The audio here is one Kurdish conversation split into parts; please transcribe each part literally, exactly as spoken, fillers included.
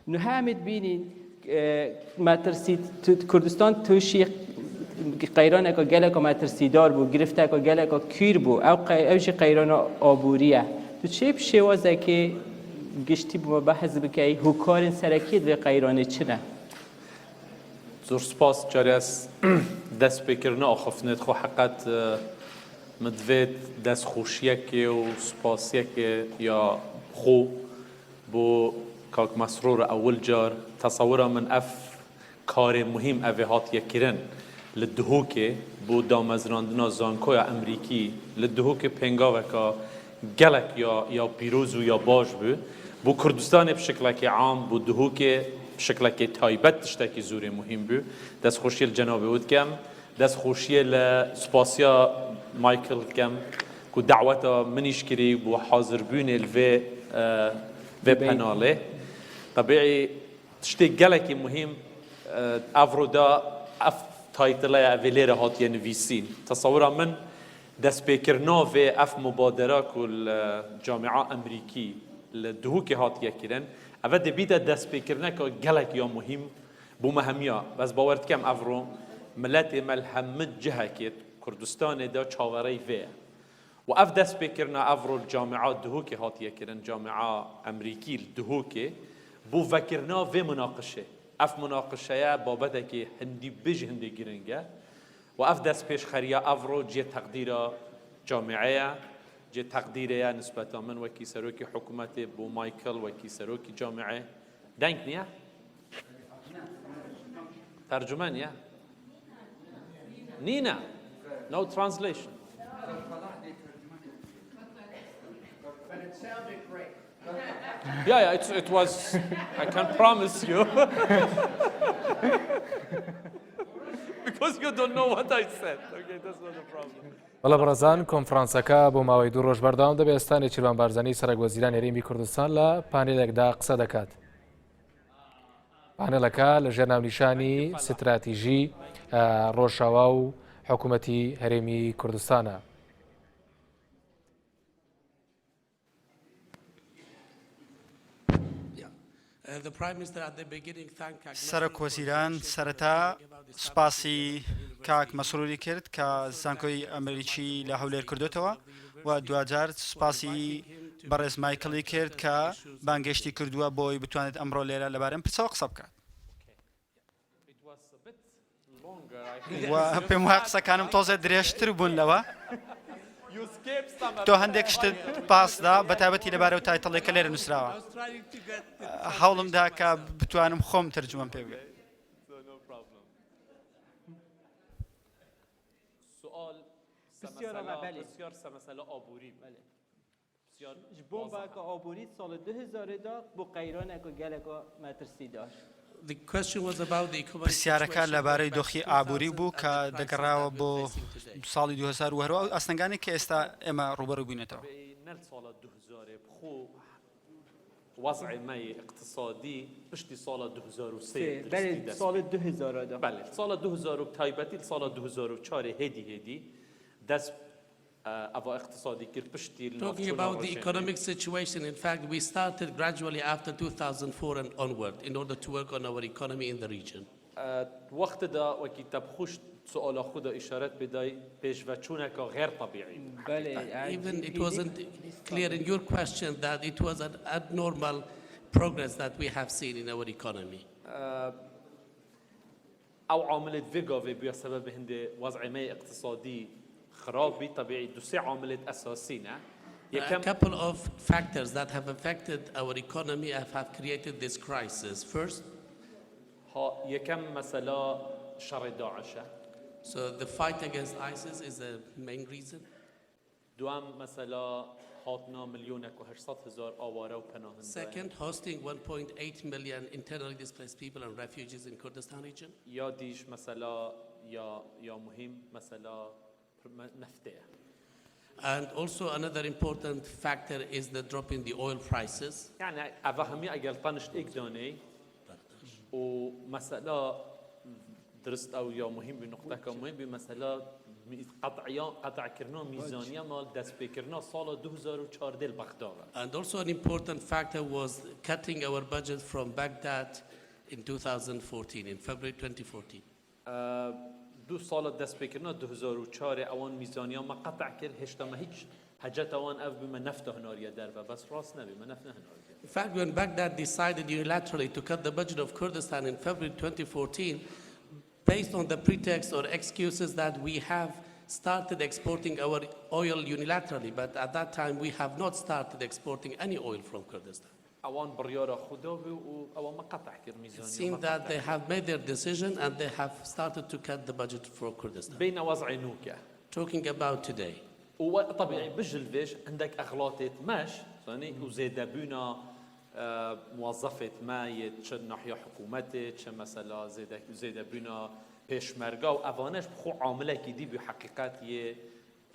Niha em ê dibînin, e, metirsî-, tu-, Kurdistan tûşî qeyraneka geleka metirsîdar bû, girifteka geleka kûr bû. Ew qey-, ew jî qeyrana aborî ye. Tu çê bi şêwazekê giştî bi me behs bikey, hûkarên serekî di vê qeyranê çi ne? Zor spas, carê ez destpêkirina axiftinê xwe heqet, e, min divê destxweşiyekê û spasiyekê ya xwe bo kak Mesrûr ewil car. Tesewira min ev karê muhîm evê hatiye kirin li Duhokê bo damezrandina zankoya Emerîkî li Duhokê pêngaveka gelek ya, ya pîroz û ya baş bû. Bo Kurdistanê bi şiklekê am, bo Duhokê bi şiklekê taybet tiştekî zûrê muhîm bû. Destxweşiyê li cenabê wî dikem. Destxweşiyê li spasiya Michael dikem ku daweta min îş kirî bo hazirbûnê li vê, e, vê penalê. Tebîî tiştê gelekî muhîm, e, evro da ev taytile ye, evê lêre hatiye nivîsîn. Tesewira min destpêkirina vê ev mubadera ku li Camia Emerîkî li Duhokê hatiye kirin, eve dê bîte destpêkirineka gelek ya muhîm bo me hemiya. Ez bawer dikem evro miletê me li hemî cihekê Kurdistanê de çaverey vê ye. Û ev destpêkirina evro li Camia Duhokê hatiye kirin, Camia Emerîkî li Duhokê, bo vekirina vê munaqişê. Ev munaqişeye babetekê hindî bêj hindê giring e. Û ev destpêşxeriya evro cihê teqdîra camîe ye, cihê teqdîrê ye nisbeta min wekî serokê hikûmetê bo Michael wekî serokî camîe. Deng niye? Tercüme niye? Nîne. No translation. But it sounded great. Yeah, yeah, it's, it was, I can promise you. Because you don't know what I said. Okay, that's not a problem. بەڵێ بەڕێزان، کۆنفرانسەکە بۆ ماوەی دوو ڕۆژ بەردەوام دەبێت. ئێستا نێچیروان بارزانی، سەرۆک وەزیرانی هەرێمی کوردستان، لە پانێلێکدا قسە دەکات. پانێلەکە لە ژێر ناونیشانی ستراتیژی، ئە، ڕۆژاوا و حکوومەتی هەرێمی کوردستانە. سەرۆک وەزیران سەرەتا سپاسی کاک مەسروری کرد کە زانکۆی ئەمریکی لە هەولێر کردوتەوە و دوجار سپاسی بەڕێز مایکڵی کرد کە بانگێشتی کردووە بۆی بتوانێت ئەمڕۆ لێرە لەبارەی پرسەوە قسە بکات. و پێم وایە قسەکانم تۆزێ درێژتر بوون لەوە. تۆ هەندێک شتت پاسدا، بە تایبەتی لەبارەوە تایتڵێک کە لێرە نووسراوە. هەوڵم دا کە بتوانم خۆم تەرجومەم پێ بکەم. سوال، سە پرسیارە مەسەلە، بەلێ. پرسیار سە مەسەلە ئابووری. بەلێ. Ji bombaka aborî sala du hezarê de bû qeyraneka geleka metirsîdar. The question was about the economic پرسیارەکە لەبارەی دۆخی ئابووری بوو کە دەگەڕاوە بۆ ساڵی دوو هەزار و هەروە ئەو ئاستەنگانی کە ئێستا ئێمە ڕوبەڕوو بووینەتەوە. Ne li sala du hezarê bi xwe wez'ê me yê iqtisadî piştî sala du hezar û sê. Belê, sala du hezar de. Belê, sala du hezar û taybetî li sala du hezar û çarê hêdî hêdî dest, e, eva iqtisadî kir piştî li Talking about the economic situation, in fact, we started gradually after two thousand four and onward in order to work on our economy in the region. E, wextê de wekî te bi xwe suala xwe de îşaret pê dayî, pêşveçûneka xêr tebîî bû. Belê, even it wasn't clear in your question that it was an abnormal progress that we have seen in our economy. E, Ew amilê di vê gavê bûye sebebê hindê wez'ê me yê iqtisadî xirab bî, tebîî du sê amilê esasî ne. A couple of factors that have affected our economy have, have created this crisis. First, ha, yekem mesela şerê DAIŞ e. So the fight against ISIS is the main reason. Duem mesela hatina milyonek û heşt sed hezar aware û penahende ye. Second, hosting one point eight million internally displaced people and refugees in Kurdistan region. Ya dîş mesela ya, ya muhîm mesela me-, neftê ye. And also another important factor is the drop in the oil prices. Yani eva hemî eger tanişt ek danê û mesela dirist ew ya muhîm bî, nuqteka muhîm bî, mesela Mî-, qet'iya-, qet'kirina mîzaniya me li destpêkirina sala du hezar û çardeh li Bexda ve. And also an important factor was cutting our budget from Baghdad in two thousand fourteen, in February twenty fourteen. Eee, du sala destpêkirina du hezar û çar ewan mîzaniya me qet' kir, hêşta me hiç heceta wan ev bû me nefta hinariye derve, bes rast nebê, me neft nehinariye. In fact, when Baghdad decided unilaterally to cut the budget of Kurdistan in February twenty fourteen, based on the pretext or excuses that we have started exporting our oil unilaterally, but at that time we have not started exporting any oil from Kurdistan. Ewan biryara xwe dabû û ewa me qet' kir mîzaniya. It seemed that they have made their decision and they have started to cut the budget for Kurdistan. Bêne wez'ê nûke. Talking about today. Û we tebîî bijil vêj hindek exlatêt meş, zanî û zêdebûna, e, muwezefêt me yê çi nahiya hikûmetê, çi mesela zêde-, zêdebûna pêşmerga û evaneş bi xwe amilekî dî bû heqîqet yê,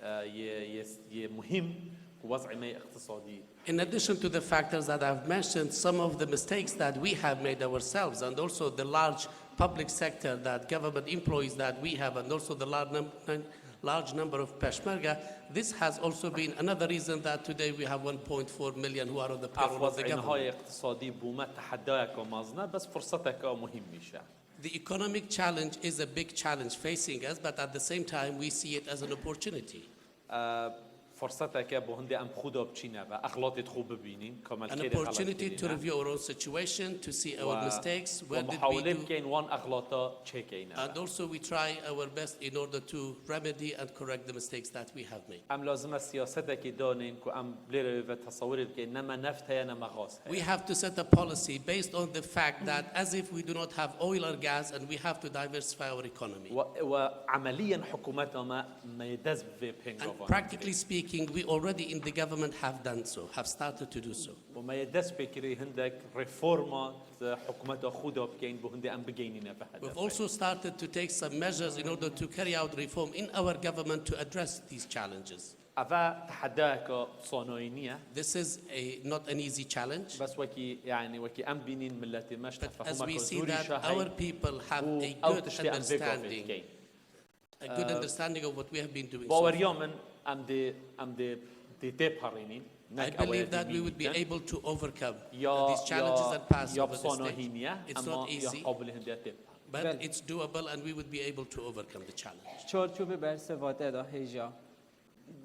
e, yê, yê, yê muhîm ku wez'ê me yê iqtisadî. In addition to the factors that I've mentioned, some of the mistakes that we have made ourselves, and also the large public sector, that government employees that we have, and also the large, num- large number of Peshmerga, this has also been another reason that today we have one point four million who are on the payroll of the government. Ev wez'ê niha yê iqtisadî bo me tehedayeka mezin e, bes firseteka muhîm jî e. The economic challenge is a big challenge facing us, but at the same time we see it as an opportunity. E, firseteke bo hindê em bi xwe de biçîne ve, exlatêt xwe bibînîn, ka me li kê de xelet kirîne. An opportunity to review our own situation, to see our mistakes, where did we do. Û muhawele bikeyn wan exlata çêkeyne ve. And also we try our best in order to remedy and correct the mistakes that we have made. Em lazim e siyasetekê danên ku em lêre wê ve tesewirê bikeyn, ne me neft heye, ne me gaz heye. We have to set a policy based on the fact that as if we do not have oil or gas and we have to diversify our economy. We, we emeliyen hikûmeta me, me yê dest bi vê pêngavanê kiriye. And practically speaking, we already in the government have done so, have started to do so. Û me yê dest pê kirî hindek reforma di hikûmeta xwe de bikeyn bo hindê em bigeynîne vê hedefê. We've also started to take some measures in order to carry out reform in our government to address these challenges. Eve tehedayeka sanayî niye. This is a, not an easy challenge. Bes wekî, yanî wekî em bînîn miletê me ji tefehumeka zorî şa hey. But as we see that our people have a good understanding, a good understanding of what we have been doing so far. Baweriya min em dê, em dê, dê têperînîn. I believe that we would be able to overcome these challenges and pass over this stage. It's not easy, but it's doable and we would be able to overcome the challenge. Çarçovê bersiva te de hêja,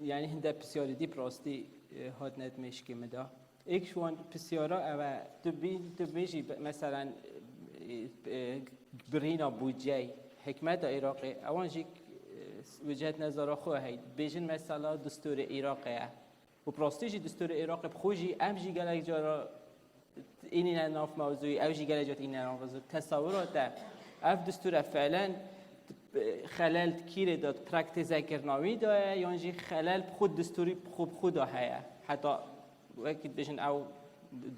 yanî hinde pisyarî dî bi rastî, e, hatine di mêşkê min de. Êk ji wan pisyara ew e, tu bî-, tu bêjî be-, meselen, e, e, birîna budceyê, hikmeta Iraqê, ewan jî, e, wichet nezara xwe heye. Dibêjin mesela distûrê Iraqê ye. Û bi rastî jî distûrê Iraqê bi xwe jî em jî gelek cara înîne nav mewzûyê, ew jî gelek cara înîne nav mewzûyê. Tesewira te, ev distûr e fiilen xelel di kîrê de, di praktîzekirina wî de ye, yan jî xelel bi xwe distûrî bi xwe, bi xwe de heye? Heta wekî dibêjin ew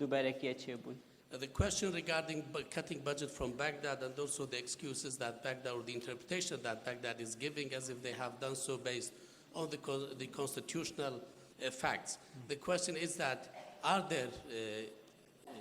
duberekiye çêbûyî. Uh, the question regarding bu- cutting budget from Baghdad and also the excuses that Baghdad or the interpretation that Baghdad is giving as if they have done so based on the, co- the constitutional uh, facts. The question is that are there uh, uh,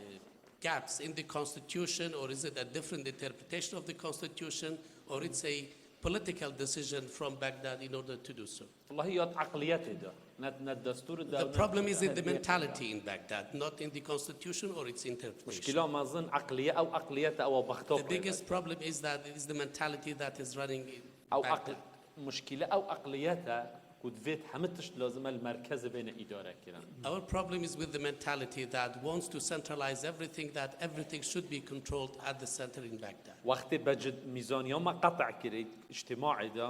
gaps in the constitution, or is it a different interpretation of the constitution, or it's a political decision from Baghdad in order to do so? Wellahî ya di eqliyetê de, ne, ne destûrê de, ne. The problem is in the mentality in Baghdad, not in the constitution or its interpretation. Muşkila mezin eqliye, ew eqliyete ew a Bexda. The biggest problem is that it is the mentality that is running in Baghdad. Ew eql-, muşkile ew eqliyete ku divêt hemî tişt lazim e li merkezê bêne îdare kirin. Our problem is with the mentality that wants to centralize everything, that everything should be controlled at the center in Baghdad. Wextê bacit mîzaniya me qet' kirî, îctimaê de,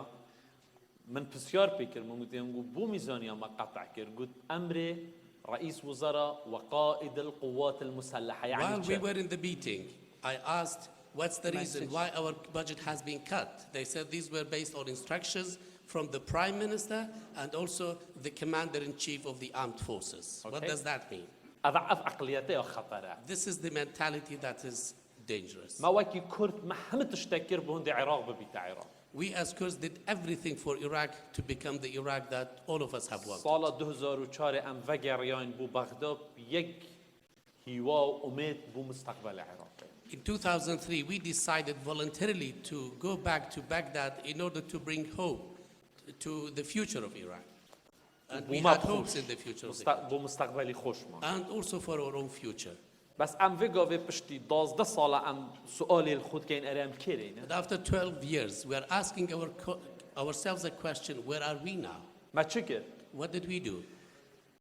min pisyar pê kir, min gotiye, min got, bo mîzaniya me qet' kir? Got, emrê reîs wizara we qaîdil quwwatil musellehe, yanî çi? While we were in the meeting, I asked, what's the reason why our budget has been cut? They said these were based on instructions from the Prime Minister and also the Commander-in-Chief of the Armed Forces. What does that mean? Ev, ev eqliyete ya xeter e. This is the mentality that is dangerous. Me wekî Kurd, me hemî tiştek kir bo hindê Iraq bibîte Iraq. We as Kurds did everything for Iraq to become the Iraq that all of us have wanted. Sala du hezar û çar em vegeriyayîn bo Bexda, yek hîwa û umêd bo mustaqbela Iraqê. In two thousand three, we decided voluntarily to go back to Baghdad in order to bring hope to the future of Iran. And Bû we me had xweş. Hopes in the future of Musta- Iran. Bo mustaqbelî xweş man. And also for our own future. Bes em vê gavê piştî duwazdeh sala em sualê li xwe dikeyin, erê em kê re ne? But after twelve years, we are asking our co- ourselves a question, where are we now? Me çi kir? What did we do?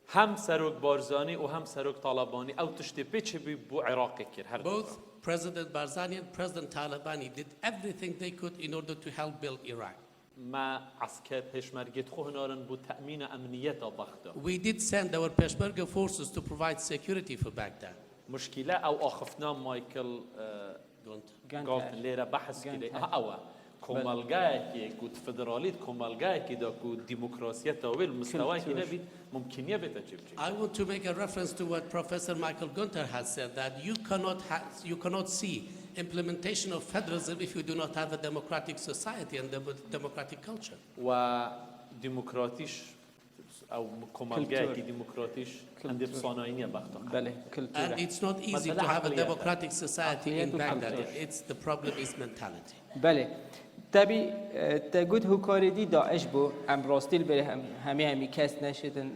Hem Serok Barzanî û hem Serok Talabanî ew tiştê pê çêbû bo Iraqê kir her du. Both President Barzani and President Talabani did everything they could in order to help build Iraq. Me esker pêşmergê xwe hinarin bo temîna emniyeta Bexda. We did send our Peshmerga forces to provide security for Baghdad. Muşkîle ew axiftina Michael, e, Gunter. Gunter. Galton lê re behs Gunter. kirê. Aha, ew e. Komelgayekê ku di federalî, di komelgayekê de ku demokrasiyeta wê li mistewayekî Kültür. Nebît, mumkinî ye vê te çê biçî. I want to make a reference to what Professor Michael Gunter has said, that you cannot ha- you cannot see implementation of federalism if you do not have a democratic society and dem- democratic culture. We demokratîş, ew komelgayekî Kültür. demokratîş, Kültür. Hindê bi sanayî niye Bexda. Belê, kültür. And it's not easy Mesela to have a aqliyet. Democratic society Aqliyet in û Baghdad. kültür. It's the problem is mentality. Belê. Tebî, e, te got hokarê dî DAIŞ bû, em rastî li bêrê hem, hemê hemî kes neşitin,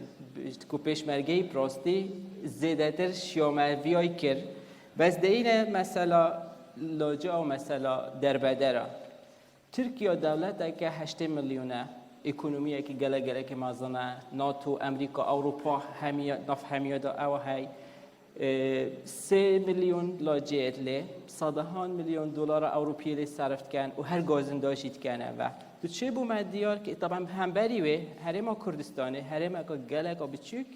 ku pêşmergeyî bi rastî zêdetir şiyameviyay kir. Bes deyîne mesela lacî û mesela derbeder a. Tirkiye dewleteke heştê milyone, ekonomiyekî gelek gelekî mezin e, NATO, Amerîka, Ewropa hemiya, nav hemiya de ew hey. E, sê milyon lacê lê, sedehan milyon dolara Ewropiyê lê serf dikin û her gazin da jî dikin eve. Tu çê bû me diyar ki, taban hemberî wê, Herêma Kurdistanê, herêmeka geleka biçûk,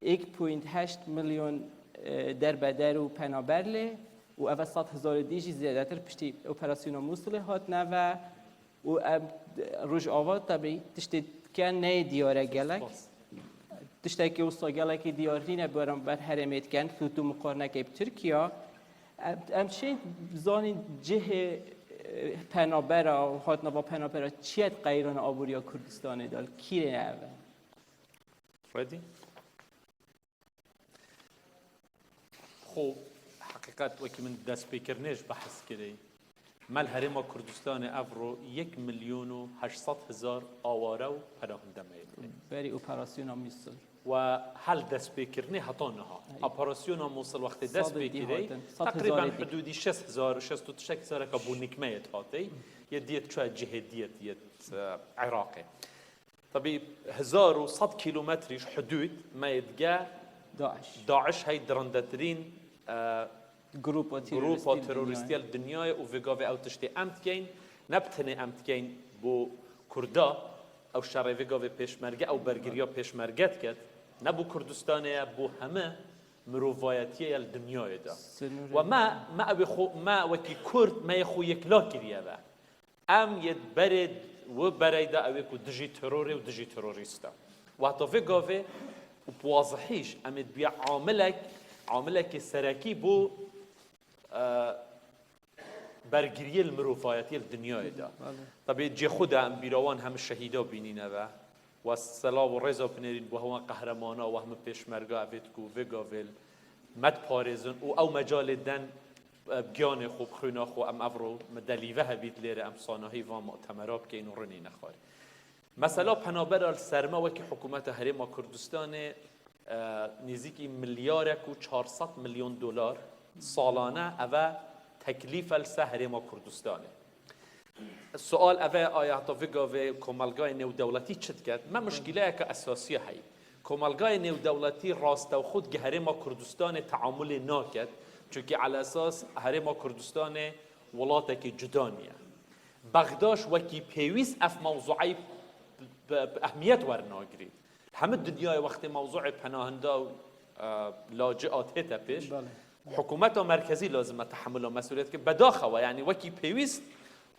yek point heşt milyon, e, derbeder û penaber lê û eve sed hezarê dî jî zêdetir piştî operasyona Mûsilê hatine ve û em Rojava tebî tiştê dikin neyê diyar e gelek. Tiştekî wisa gelekî diyar nîne beramber herêmê dikin, ku tu miqarnekê bi Tirkiye. Em, em şê bizanîn cihê, e, penabera û hatina va penabera çi ye di qeyrana aboriya Kurdistanê de, li kîrê ne ev e? Ready? Xo, heqîqet wekî min destpêkirinê ji behs kirê. Me li Herêma Kurdistanê evro yek milyon û heşt sed hezar aware û penahende me yê. Berî operasyona Mûsil. We hel destpêkirinê heta niha. Operasyona Mûsil wextê dest Sadê pê dî kirê, hatin, sed teqrîben hezarê dî. hidûdî şêst hezar, şêst û tiştek hezareka bû nikmeyê hatê. Yê diyet çuye cihê diyet yet, e, Iraqê. Tabî hezar û sed kîlometrî ji hidûd me yê dige DAIŞ. DAIŞ hey dirindetirîn, e, Grupa Grupa terorîstî terorîstiya li dinyayê û vê gavê ew tiştê em dikeyn, ne bi tenê em dikeyn bo Kurda, ew şerê vê gavê pêşmerge, ew bergiriya pêşmerge diket, ne bo Kurdistanê ye, bo heme mirovayetiyê ye li dinyayê de. Sınırı- We me, me ew ê xwe, me wekî Kurd, me yê xwe yekla kiriye ve. Em yê berê wi bereyda ew ê ku dijî terorê û dijî terorîst e. Wexta vê gavê û bi wazihî jî em ê dibiya amilek, amilekê serekî bo, e, bergiriyê li mirovayetiyê li dinyayê de. Tabî cê xwe de em bîra wan heme şehîda bînîne ve. We selav û rêza binêrîn bo hewan qehremana û heme pêşmerga evêt ku vê gavê li me diparêzin û ew mecalê den, e, bi giyanê xwe, bi xwîna xwe em evro me delîve hebît lêre em sanahî van mu'temera bikeyn û rinîne xwarê. Mesela penabera li ser me wekî hikûmeta Herêma Kurdistanê, e, nêzîkî milyarek û çar sed milyon dolar salane eve teklîf e li ser Herêma Kurdistanê. Sual ev e, aya heta vê gavê komelgayê nêwdewletî çi diket? Me muşkileyeke esasî heye. Komelgayê nêwdewletî rastewxo di Herêma Kurdistanê teamulê naket. Çunkî elesas Herêma Kurdistanê welatekî cuda niye. Bexdaş wekî pêwîst ev mewzueyî bi, bi, bi ehmiyet wernagirî. Hemî dinyayê wextê mewzuê penahinda û, e, lacî a tête pêş, Belê. Hikûmeta merkezî lazim e tehemula mesûliyet ke. Bedaxewa, yanî wekî pêwîst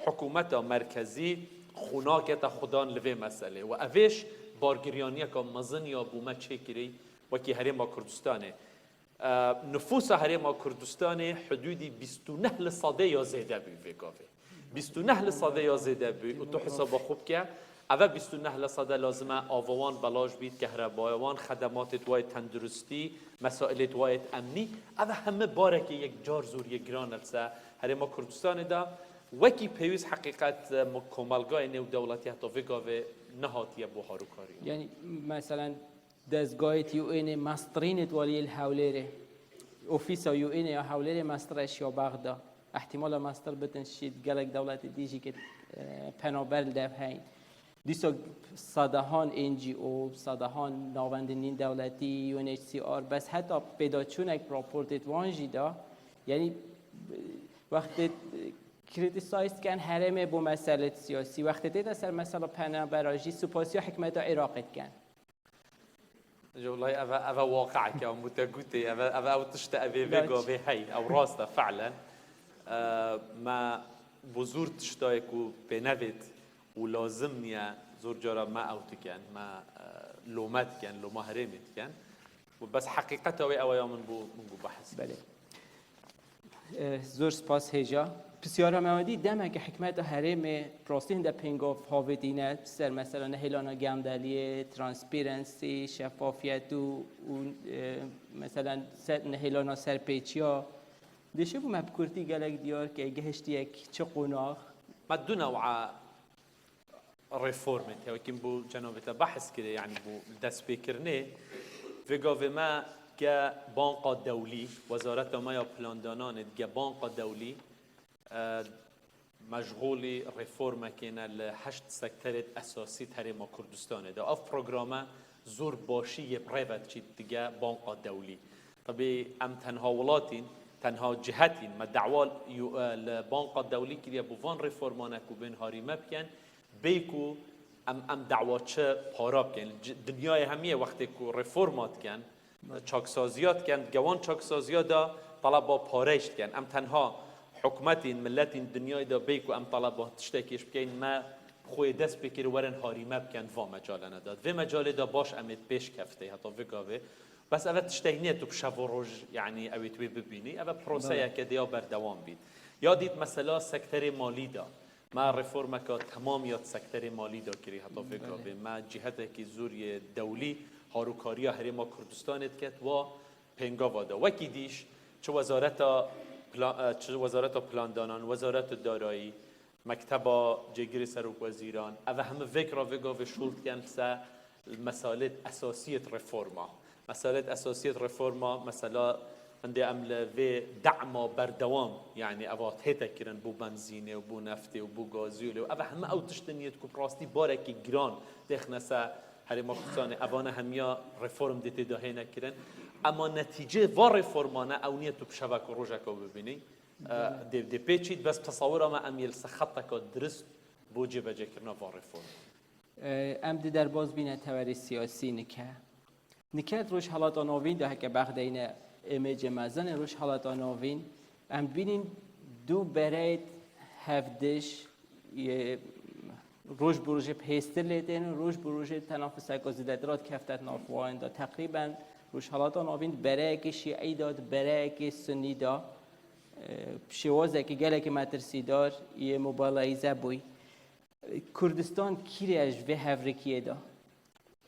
hikûmeta merkezî xwe nakete xudan li vê meselê. We evêş bargiriyaniyeka mezin ya bo me çêkirî wekî Herêma Kurdistanê. E, nifûsa Herêma Kurdistanê hidûdî bîst û neh li sedê ya zêde bû vê gavê. Bîst û neh li sedê ya zêde bû û tu hesaba xwe bike, eve bîst û neh li sedê lazim e ava wan belaş bît, kehrebaya wan, xedematêt wa yê tenduristî, mesailêt wa yê emnî, eve heme barekê yekcar zor yê giran e li ser Herêma Kurdistanê de. Wekî pêwîst heqîqet, e, komelgayê nêwdewletî heta vê gavê nehatiye bo harûkarî. Yani mesela dezgahê T U N'ê mestirînê waliyê li Hewlêrê, ofîsa U N'ê ya Hewlêrê mestir eşiya Bexda. Ehtimala mestir bitin şît gelek dewletê dî jî ke, e, penaber li dev heyn. Dîsa sedehan N G O, sedehan navendên nîn dewletî, U N H C R, bes heta pêdaçûnek raportê wan jî da, yani, e, wextê, e, criticize dikin herêmê bo meselê siyasî, wextê tê de ser mesela penabera jî supasiya hikmeta Iraqê dikin. Ji welayi eve, eve waqi'eke mutegutê, eve, eve ew tişte evê vê Laç. Gavê hey, ew rast e felen. E, me bo zor tiştayê ku pênevêt û lazim niye, zor cara me ew diken, me, e, lome diken, loma herêmê diken. Bes heqîqeta wê ew ya min bo, min bo behs. Belê. Eh, zor spas hêja. Pisyara me wedî demeke hikmeta herêmê rastî hinde pêngav havêtîne ser mesela nehêlana gendeliyê, transparency, şeffafiyet û, û, eh, mesela ser, nehêlana serpêçiya. Dişibû me bi kurtî gelek diyar ke gehiştiyek çi qonax. Me du new'a reformên heye, wekî min bo cenabê te behs kiriye, yani bo destpêkirinê, vê gavê me ge banka dewlî, wezareta me ya plandananê ge banka dewlî, e, meşxûlî reformekê ne li heşt sekterêt esasî di Herêma Kurdistanê de. Ev programe zor başî yê bi rê ve diçît dige banka dewlî. Tabî em tenha welatîn, tenha cihetîn, me dawa yu-, e, li banka dewlî kiriye bo van reformane ku bên harî me bikin, bê ku em, em dawa çi para bikin. Ci-, dinyayê hemiyê wextê ku reforma dikin, çaksaziya dikin, di gewan çaksaziya de taleba pareyş dikin. Em tenha hikûmetîn, miletîn dinyayê de bê ku em taleba tiştekî ji bikin, me bi xwe yê dest pê kir werin harî me bikin va mecalene de. Vê mecalê de baş em ê pêş kefte heta vê gavê. Bes eve tiştek niye tu bi şev û roj, yani ew ê tu wê bibînî. Eve proseyeke dê ya berdewam bît. Ya dît mesela sekterê malî de. Me reformeke temam ya sekterê malî de kirî heta vê gavê. Me cihetekî zor yê dewlî harûkariya Herêma Kurdistanê diket wa pêngava de. Wekî dîş çi wezareta pla-, e, çi wezareta plandanan, wezareta darayî, mekteba cêgirê serokwezîran, eve hemî vêk re vê gavê şûl dikin li ser mesalêt esasiyêt reforma. Mesalêt esasiyêt reforma, mesela hindê em li vê dema berdewam, yani eva hête kirin bo benzînê û bo neftê û bo gazîolê û eve hemî ew tiştin yêt ku bi rastî barekî giran dêxine ser Herêma Kurdistanê. Evane hemiya reform dê tê de hêne kirin. Ema netîcê va reformane ew niye tu bi şevek û rojeka bibînî. E, dê, dê pê çît, bes tesawira me em yê li ser xeteka dirist bo cêbecêkirina van reform. Em di derbaz bîne tewerê siyasî nike. Nike di Rojhelata Navîn de heke bexdeyne êmêcê mezin ê Rojhelata Navîn, em dibînin du bereyêt hevdiş yê roj bi rojê bi hêstir lê tên, roj bi rojê tenafuseka zêdetir dikefte di nav wan de. Teqrîben Rojhelata Navîn di bereyekê şîî de, di bereyekê sunî de, e, bi şêwazekî gelekî metirsîdar yê mobalîze bûyî. Kurdistan kîrê ye ji vê hevrikiyê de?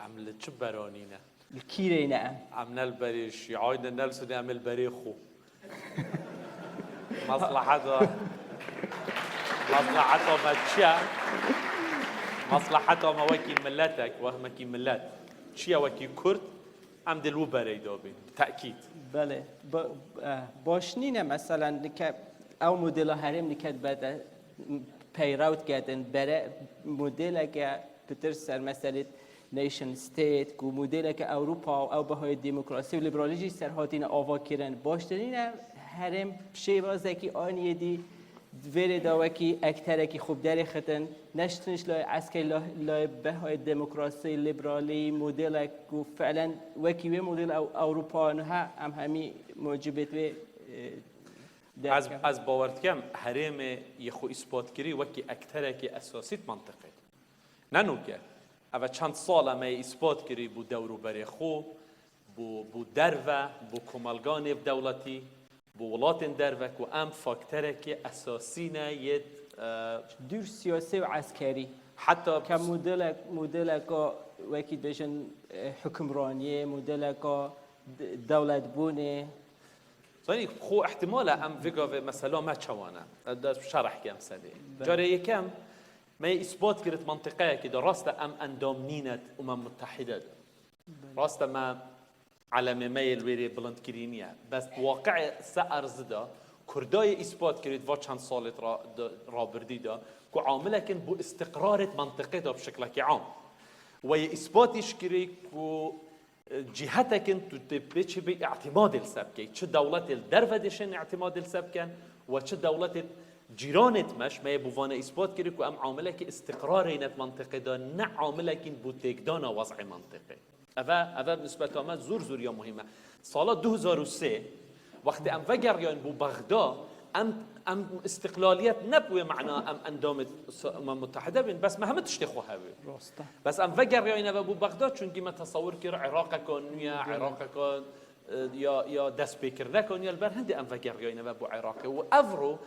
Em li çi beranî ne? Li kîrê ne em? Em ne li berê şîay ne, ne li sunê, em ê li berê xwe. Maslaheta, maslaheta me çi ye? Maslaheta me wekî miletek, wehmekî milet çi ye wekî Kurd? Em dê li wî bereyî de bin, bi tekîd. Belê. Ba-, eh, baş nîne, meselen, nike ew modela herêm nike dibete peyrew diketin, bere modeleke pitir ser meselê nation state, ku modeleke Ewropa û ew bihayê demokrasî û liberalî jî ser hatine ava kirin. Baştir nîne herêm şêwazekî aniyê dî Di vê rê de wekî ekterekî xwe bi derê xitin, ne ji tiniş layê eskerî, la-, layê behayê demokrasî, liberalî, modelek ku fiilen wekî wê model ew-, Ewropa niha em hemî mucibêt wê, e, Ez, derkevin. Ez bawer dikim herêmê yê xwe îspat kirî wekî ekterekî esasî di mentiqê de. Ne nûke. Eve çend sal em ê îspat kirî bû dewr û berê xwe, bû, bû derve, bû komelga nêvdewletî, bû welatên derve ku em fakterekê esasî ne yê, e, Dûr siyasî û eskerî. Heta Ke modelek, modeleka wekî dibêjin, e, hukimraniyê, modeleka de-, dewletbûnê. Tanî xwe ihtimal e em vê gavê mesela me çawan e. Ez de şerh kem sedê. Belê. Carê yekem me îspat kirit mentiqeyekî de rast e em endam nîne Umem Mutehide de. Belê. Rast e me elemê me yê li wêrê bilindkirî niye. Bes waqi'ê se erzî de Kurdayê îspat kirit va çend salê ra-, de, rabirdî de ku amilekî bo îstiqrarê mentiqê de bi şiklekî am. We yê îspatî ji kirî ku Cîhetekî tu tê pê çi bê îtimadê li ser bikey. Çi dewletê li derve dê şên îtimadê li ser bikin, we çi dewletê cîranê di me, ji me yê bo vane îspat kirî ku em amilekî îstiqrarê ne di mentiqê de, ne amilekî bo têkdana wez'ê mentiqê. Eve, eve nisbeta me zor zor ya muhîm e. Sala du hezar û sê, wextê em vegeriyayîn bo Bexda, em, em îstiqlaliyet ne bi wê mana em endamê Umem Mutehide bin, bes me hemî tiştê xwe hewî. Rast e. Bes em vegeriyayîne ve bo Bexda, çunkî me tesewir kir Iraqeka nû ye, Iraqeka, e, ya, ya destpêkirineka nû ye, li ber hindê em vegeriyayîne ve bo Iraqê. Û evro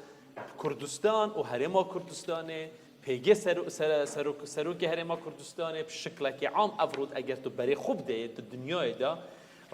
Kurdistan û Herêma Kurdistanê, P G sero-, sere-, serok-, serokê Herêma Kurdistanê bi şiklekî am evro eger tu berê xwe bideyê di dinyayê de,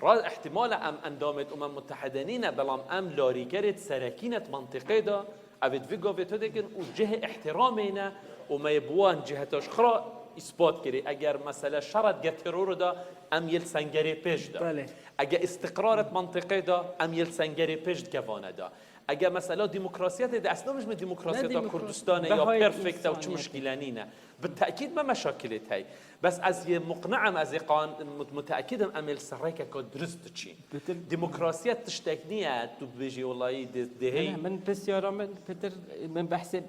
ra-, ihtimal e em endamê Umem Mutehide nîne, belam em larîkerê serekî ne di mentiqê de, Ev ê di vî gavê tu dikin û cihê îhtiramê ne û me yê bi wan ciheta ji xwe re îspat kirî. Eger mesele şer e dige terorê de, em yê li sengerê pêş de. Belê. Eger îstiqrar e di mentiqê de, em yê li sengerê pêş dige vane de. Eger mesela demokrasiyetê de, ez nabêjim demokrasiyeta Kurdistanê ya perfect e û çi muşkîle nîne. Bi tekîd me meşakilê tey. Bes ez yê muqni im, ez ê qan-, mut-, muteekid im, em ê li ser rêkeka dirust diçîn. Pitir Demokrasiyet tiştek niye, tu bibêjî welayî dê-, dê hey. Min, min pisyara min, pitir, min behsê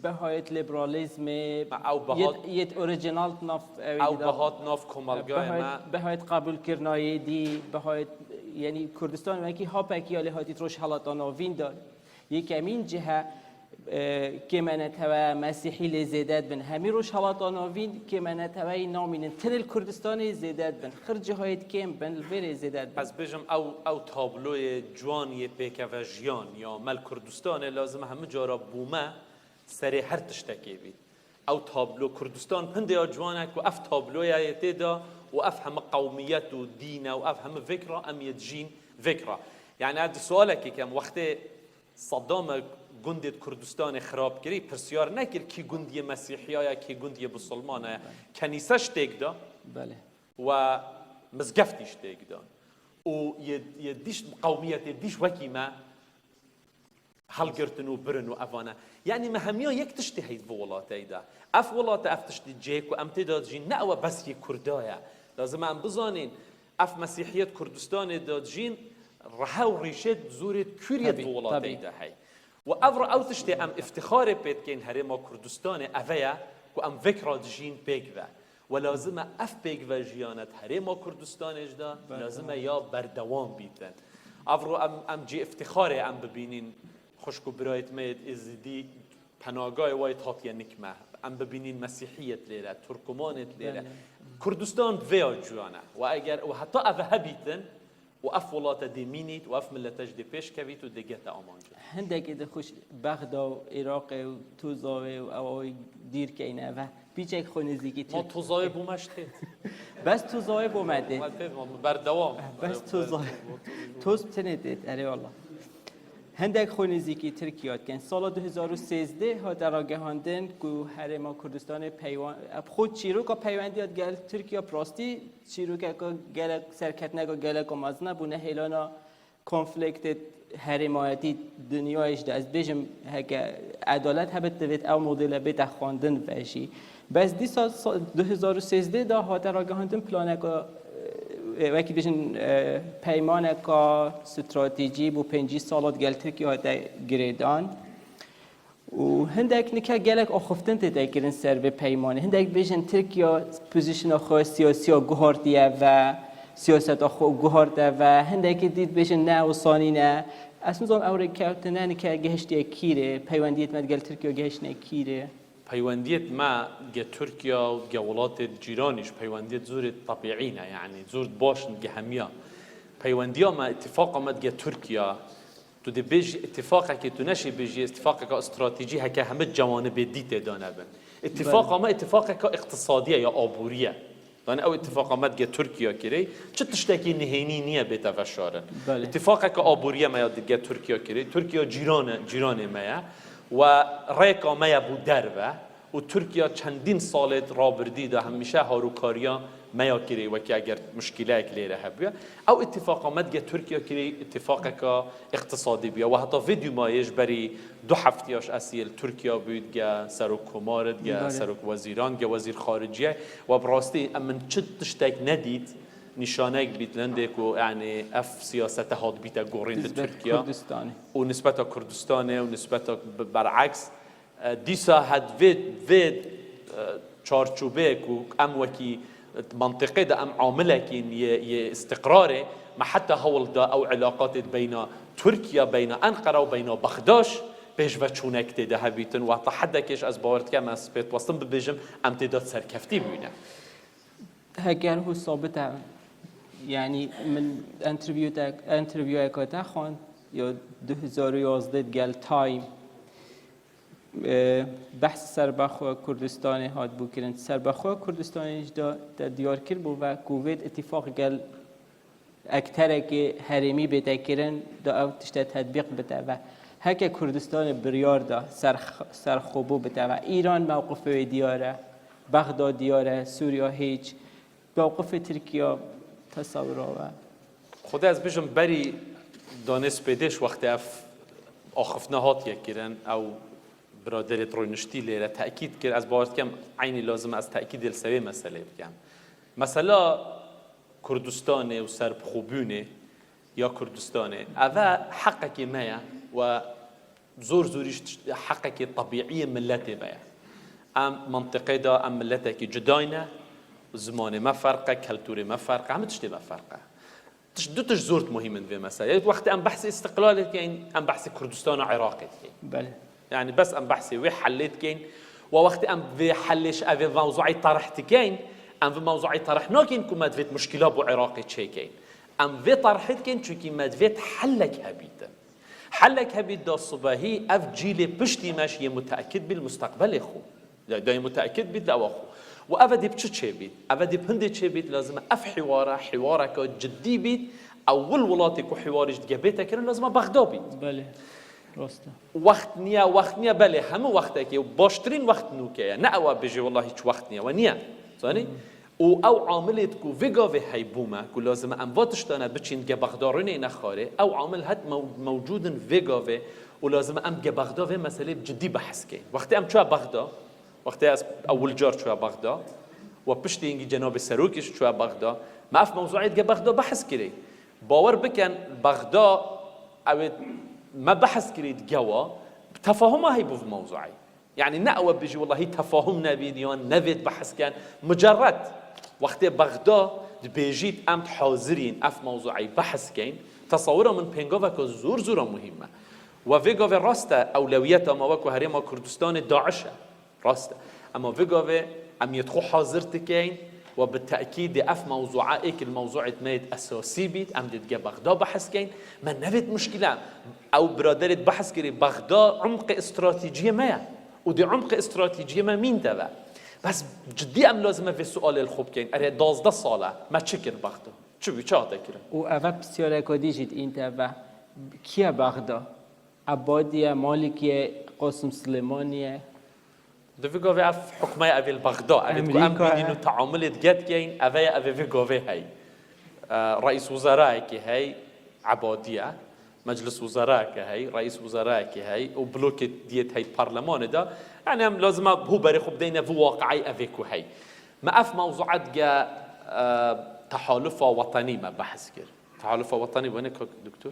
behayet liberalîzmê, Ma ew behat, yêt, yêt orîjînal nav ew ew dî da. Behat nav komelgayê Behayet, me. Behayet qebûlkirina yêdî, behayet, yanî Kurdistan wekî hapekî ya lê hatî Rojhelata Navîn de. Yekemîn cihe, e, kêm e netewe Mesîhî lê zêde dibin. Hemî Rojhelata Navîn kêm e neteweyî namînin. Tenê li Kurdistanê zêde dibin. Xir cihayê di kêm bin, li vêrê zêde dibin. Ez bêjim ew, ew tabloyê ciwan yê pêkevejiyan ya me li Kurdistanê lazim e hemû cara bûme serê her tiştekê bît. Ew tablo Kurdistan pindê ya ciwan e ku ev tabloya yê tê de û ev heme qewmiyet û dîn e û ev heme vekra em yê dijîn vekra. Yani ez di sualekê kem wextê Saddam e gundê di Kurdistanê xirab kirî, pirsyar nekir kî gund yê Mesîhiya ye, kî gund yê Bisilmana ye. Kenîse ji têk de Belê. We mizgeftî ji têk de. Û yê, yê dîş, qewmiyetê dîş wekî me helgirtin û birin û evane. Yanî me hemiya yek tiştê heyî di welateyî de. Ev welate, ev tiştê cihê ku em tê de dijîn, ne ew e bes yê Kurda ye. Lazim e em bizanîn, Ev Mesîhiyet Kurdistanê de dijîn rehe û rîşê zorê Kûriyê di welatê de hey. Û ev re ew tiştê em îftixarê pê dikeyn herêma Kurdistanê eve ye ku em vekra dijîn pêk ve. We lazim e ev pêk ve jiyane di herêma Kurdistanê jî de lazim e ya berdewam bîtin. Ev ro em, em cî îftixarê em bibînîn xwişk û birayêt me yêt Êzidî Penagayê wayê hatiye nik me. Em bibînîn Mesîhiyet lêre, Turkumanêt lêre. Belê. Kurdistan vêya cuyan e. Û eger û heta ev hebîtin û ev welate dê mînît û ev milete jî dê pêş kevît û dê gete amancê. Hindekî di xwişk Bexda û Iraqê û Tuzawê û ew dîr keyne ve. Pîçek xwe nêzîkî Ma Tirk. Tuzawê bû me ji têt. Bes Tuzawê bû me têt. Me têt, me berdewam. Bes Tuzawê. Tuz tenê têt, erê wala. Hindek xwe nêzîkî Tirkiye dikin. Sala du hezar û sêzdeh hate ragihandin ku Herêma Kurdistanê peywan-, xwe çîroka peywendiya digel Tirkiye bi rastî çîrokeka gelek serketineka geleka mezin e, bû nehêlana konfliktê herêmayetî dinyayê jî de. Ez dibêjim heke edalet hebit divêt ew modele bête xwendin ve jî. Bes dîsa sa-, du hezar û sêzdeh de hate ragihandin planeka, e, wekî bêjin, e, peymaneka stratejî bo pêncî sala digel Tirkiye hate girêdan. Û hindek nike gelek axiftin tê te kirin ser vê peymanê. Hindek bêjin Tirkiye pozîsyona xwe siyasiya guhartiye ve, siyaseta xwe guhartiye ve. Hindekî dî dibêjin ne, wisa nîne. Ez nizanim ew rêkewtine nike gehiştiye kîrê, peywendiyêt me digel Tirkiye gehiştine kîrê. Peywendiyêt me ge Tirkiye û ge welatê cîranî jî peywendiyêt zorê tebîî ne, yanî zor baş in ge hemiya. Peywendiya me, îtifaqa me dige Tirkiye, tu dê bêjî îtifaqekê, tu neşê bêjî îtifaqeka stratejî heke hemî cewanibê dî tê de nebin. Îtifaqa me îtifaqeka îqtisadî ye ya aborî ye. Yani ew îtifaqa me dige Tirkiye kirê, çi tiştekî nihênî niye bête veşarin. Belê. Îtifaqeke aboriyê me ya dige Tirkiye kirê, Tirkiye cîran e, cîranê me ye. We rêka me ye bû derve û Tirkiye çendîn salê rabirdî de hemîşe harûkariya me ya kirê, wekî eger muşkîleyek lêre hebûye. Ew îtifaqa me dige Tirkiye kirê, îtifaqeke îqtisadî bûye. We heta vê dûmayê ji berî du heftiya ji ez yê li Tirkiye bû, dige serok komar, dige Belê. serok wezîran, dige wezîr xariciyê. We bi rastî em min çi tiştek nedît, nîşanek bît lendê ku, yani, ev siyasete hat bîte gorîn li Nisbet Tirkiye Kurdistanê. û nisbeta Kurdistanê û nisbeta b-, bereks. E, dîsa het vê, vê, e, çarçûbeyê ku em wekî mantiqê de em amilekîn yê, yê îstiqrarê, me heta hewl da ew îlaqatê beyna Tirkiye, beyna Enqera û beyna Bexdaş pêşveçûnek tê de hebîtin. Wexta hedekê ji ez bawer dikem, ez pêtwestin bibêjim, em tê de serkeftî bûne. Heger hû sabit e, yani min interview te, intervieweka te xwend ya du hezar û yazdeh gel Time, e, behs serbexwe Kurdistanê hat bû kirin. Serbexwe Kurdistanê ji da te diyar kir bû ve ku vê îtifaq gel ekterekê herêmî bête kirin, da ew tişte tetbîq bite ve. Heke Kurdistanê biryar da ser, serxwebû bite ve. Îran mewqifê wê diyar e, Bexda diyar e, Sûriya hêç. Mewqifê Tirkiye tesewira we. Xwedê ez bijim berî danê spêdêş wextê ev axiftina hatiye kirin, ew biraderê rûniştî lêre tekîd kir. Ez bawer dikem eynî lazim e ez tekîdê li ser vê meselê bikem. Mesela Kurdistanê û serbixwebûnê ya Kurdistanê, eve heqekê me ye we zor zorî ji heqekê tebîî yê miletê me ye. Em mentiqê de em miletekî cudayî ne, zimanê me ferq e, keltûrê me ferq e, hemû tiştê me ferq e. Tiş-, du tişt zor muhîm in vê meseleyê. Wextê em behsê îstiqlalê dikeyn, em behsê Kurdistana Iraqê dikeyn. Belê. Yani bes em behsê wê helê dikeyn. Wa wextê em vê helê ji evê mewzuî terih dikeyn, em vê mewzuî terih nakin ku me divêt muşkila bo Iraqê çêkeyn. Em vê terihê dikeyn çunkî me divêt hellek hebîtin. Hellek hebît da sibehî ev cîlê piştî me ji yê muteekid bî li musteqbelê xwe. Da, da yê muteekid bît li ewa xwe. Û ev dê bi çi çêbît? Ev dê bi hindê çêbît, lazim e ev hiwara, hiwareke cidî bît. Ewil welatê ku hiwarê ji dige bête kirin, lazim e Bexda bît. Belê. Rast e. Wext niye, wext niye, belê, hemû wextekê û baştirîn wext nûke ye. Ne ewa bêjê, wela hiç wext niye, we niye. Zanî? Û ew amilê ku vê gavê heybûme, ku lazim e em va tiştane biçîn ge Bexda rûnê nexarê, ew amil het mew-, mewcûd in vê gavê û lazim e em ge Bexda vê meselê bi cidî behs keyn. Wextê em çûye Bexda, wextê ez ewil car çûye Bexda, we piştî hingî cenabê serokî jî çûye Bexda, me ev mewzuî ge Bexda behs kirê. Bawer bikin, Bexda ew ê me behs kirî dige wa, tefahuma heybû vê mewzuî. Yani ne ew bêjî, welahi tefahum nebîn yan nevêt behs ken. Mucerred. Wextê Bexda dibêjît, em hazirîn ev mewzuî behs keyn, tesawira min pêngaveke zor zora muhîm e. We vê gavê rast e, ewlewiyeta me weko Herêma Kurdistanê DAIŞ e. Rast e. Ema vê gavê em yê xwe hazir dikeyn we bi tekîdê ev mewzuî êk li mewzuît me yêt esasî bît, em dê dige Bexda behs keyn. Me nevêt muşkile. Ew biraderêt behs kirî, Bexda umqê stratejiyê me ye. Û dê umqê stratejiyê me mîn de ve. Bes cidî em lazim e vê sualê li xwe bikeyn. Erê, duwazdeh sal e. Me çi kir Bexda? Çi bû? Çi hate kirin? Û eve pisyareka dî jî dîn te ve. Kî ye Bexda? Ebadî ye, Malîkî ye, Qasim Silêmanî ye? Di vî gavê ev hukme ye, ev ê li Bexda. Ev ê ku em Amerîka bînîn ye. Û teamulê dige dikeyn, ev e ye, ev ê vê gavê hey. E, reîs wizarayekê hey, Ebadî ye. Meclis wizarayeke hey, reîs wizarayekê hey û blokê diyêt hey parlemanê de. Yani em lazim e hû berê xwe bideyne vî waqiî ev ê ku hey. Me ev mewzuî dige, e, tehalufa wetenî me behs kir. Tehalufa wetenî wene kak doktor?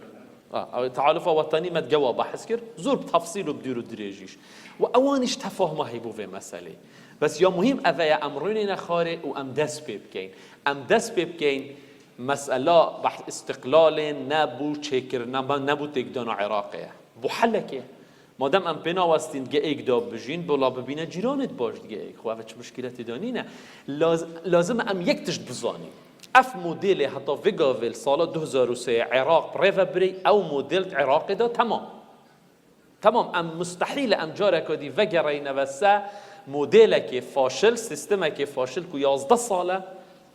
A, ew tehalufa wetenî me dige wa behs kir. Zor bi tefsîl û bi dûr û dirêjîş. Û ewan îş tefahuma heybû vê meselê. Bes ya muhîm ev e, em rûnê nexarê û em dest pê bikeyn. Em dest pê bikeyn, mesela behs îstiqlalê nebû çêkirina, nebû têkdana Iraqê ye. Bû helekê. Madem em pê nawestîn geêk da bijîn, bila bibîne cîranêt baş digeêk. Xwe ev çi muşkîletê de nîne. Laz-, lazim e em yek tişt bizanîn. Ev modêlê heta vê gavê li sala du hezar û sê Iraq bi rê ve birê, ew modêl di Iraqê de temam. Temam, em mustehîl e em careke dî vegereyne ve se modêlekê faşil, sîstemekê faşil ku yazdeh sal e,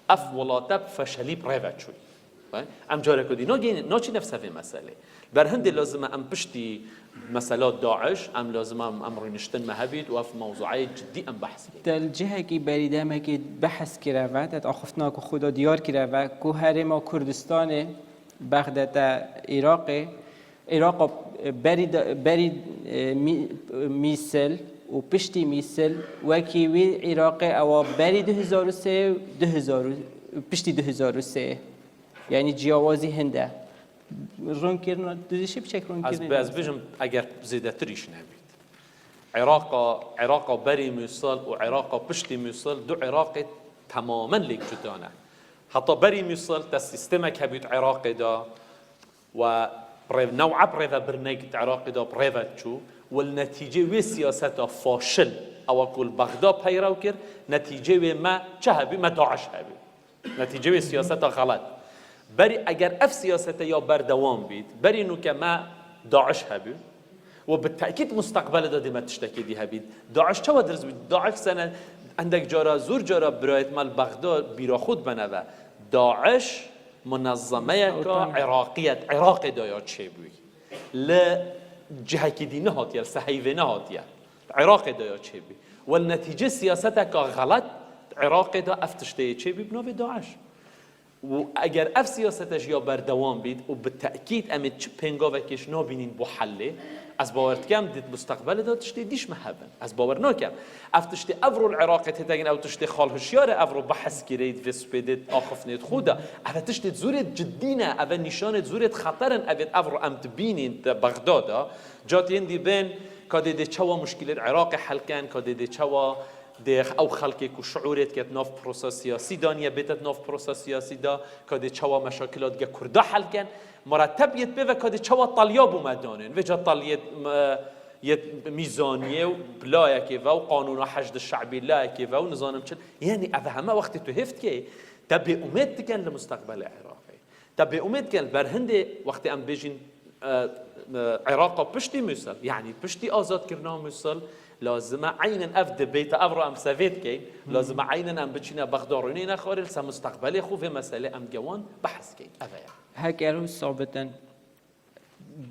Ev welate bi feşelî bi rê ve çûyî. Em careke dî nageyîn, naçîne ser vê meselê. Ber hindê lazim e em piştî mesela DAIŞ, em lazim e em, em rûniştin me hebît û ev mewzuayê cidî em behs bikin. Te li cihekî berî demekê behs kire ve, te axiftina ku xwe da diyar kire ve ku herêma Kurdistanê, Bexdete Iraqê, Îraqa berî de, berî, e, mî-, mîsil û piştî mîsil wekî wî Îraqê ewa berî du hezar û sê, du hezar û, piştî du hezar û sê. Yanî ciyawazî hinde. Rûnkirina, tu dişî piçek rûnkirina. Ez, ez bijim, eger zêdetir îş nebît. Îraqa, Îraqa berî Mûsil û Îraqa piştî Mûsil du Îraqê temamen lêk cuda ne. Heta berî Mûsil te sîstemek hebût Îraqê de, we bi rê-, new'a bi rêvebirinek di Iraqê de bi rê ve çû û li netîcê wê siyaseta faşil ewa ku li Bexda peyrew kir, netîcê wê me çi hebû? Me DAIŞ hebû. Netîcê wê siyaseta xelet. Berî eger ev siyasete ya berdewam bît, berî nûke me DAIŞ hebû û bi tekîd musteqbelê de dê me tiştekê dî hebît. DAIŞ çawa dirist bû? DAIŞ sene endek cara, zûr cara birayêt me li Bexda bîra xwe dibene ve. DAIŞ munezemeyeka Iraqî ye, Iraqê de ya çêbûyî. Li cihekî dî nehatiye, li Seheyvê nehatiye. Li Iraqê de ya çêbûyî. Wel netîcê siyaseteka xelet di Iraqê de ev tiştê yê çêbûyî bi navê DAIŞ. Û eger ev siyasete jî ya berdewam bît û bi tekîd em ê çi pêngavekê ji nabînîn bo helê, ez bawer dikim di musteqbelê de tiştê dîş me hebin. Ez bawer nakim. Ev tiştê evro li Iraqê têtegin, ew tiştê xal hişyar e, evro behs kirê di vê spêdê axiftinê xwe de. Ev tiştê zûrê cidî ne, ev nîşanê zûrê xeter in, ev ê evro em dibînîn di Bexda de. Ca yên dî bên, ka dê dê çawa muşkilê Iraqê hel ken, ka dê dê çawa dê ew xelkê ku şiûrê diket nav prosa siyasî daniye, bête nav prosa siyasî de, ka dê çawa meşakila dige Kurda hel ken. Mureteb yêt pê ve ka dê çawa talya bo me danên. Vêca talyê, e, yê mîzaniyê û bi layekê ve û qanûna heşd şe'bî layekê ve û nizanim çi. Yanî ev heme wextê tu hêf dikey, te bêumêd dikin li musteqbelê Iraqê. Te bêumêd dikin li ber hindê wextê em bêjin, e, e, Iraqa piştî Mûsil, yanî piştî azadkirina Mûsil, lazim e eynen ev debate, ev re em sevê dikeyn, lazim e eynen em biçîne Bexda rûnîne xwarê, li ser musteqbelê xwe vê meselê em gewan behs keyn. Ev e ya. Heke ew sabit in,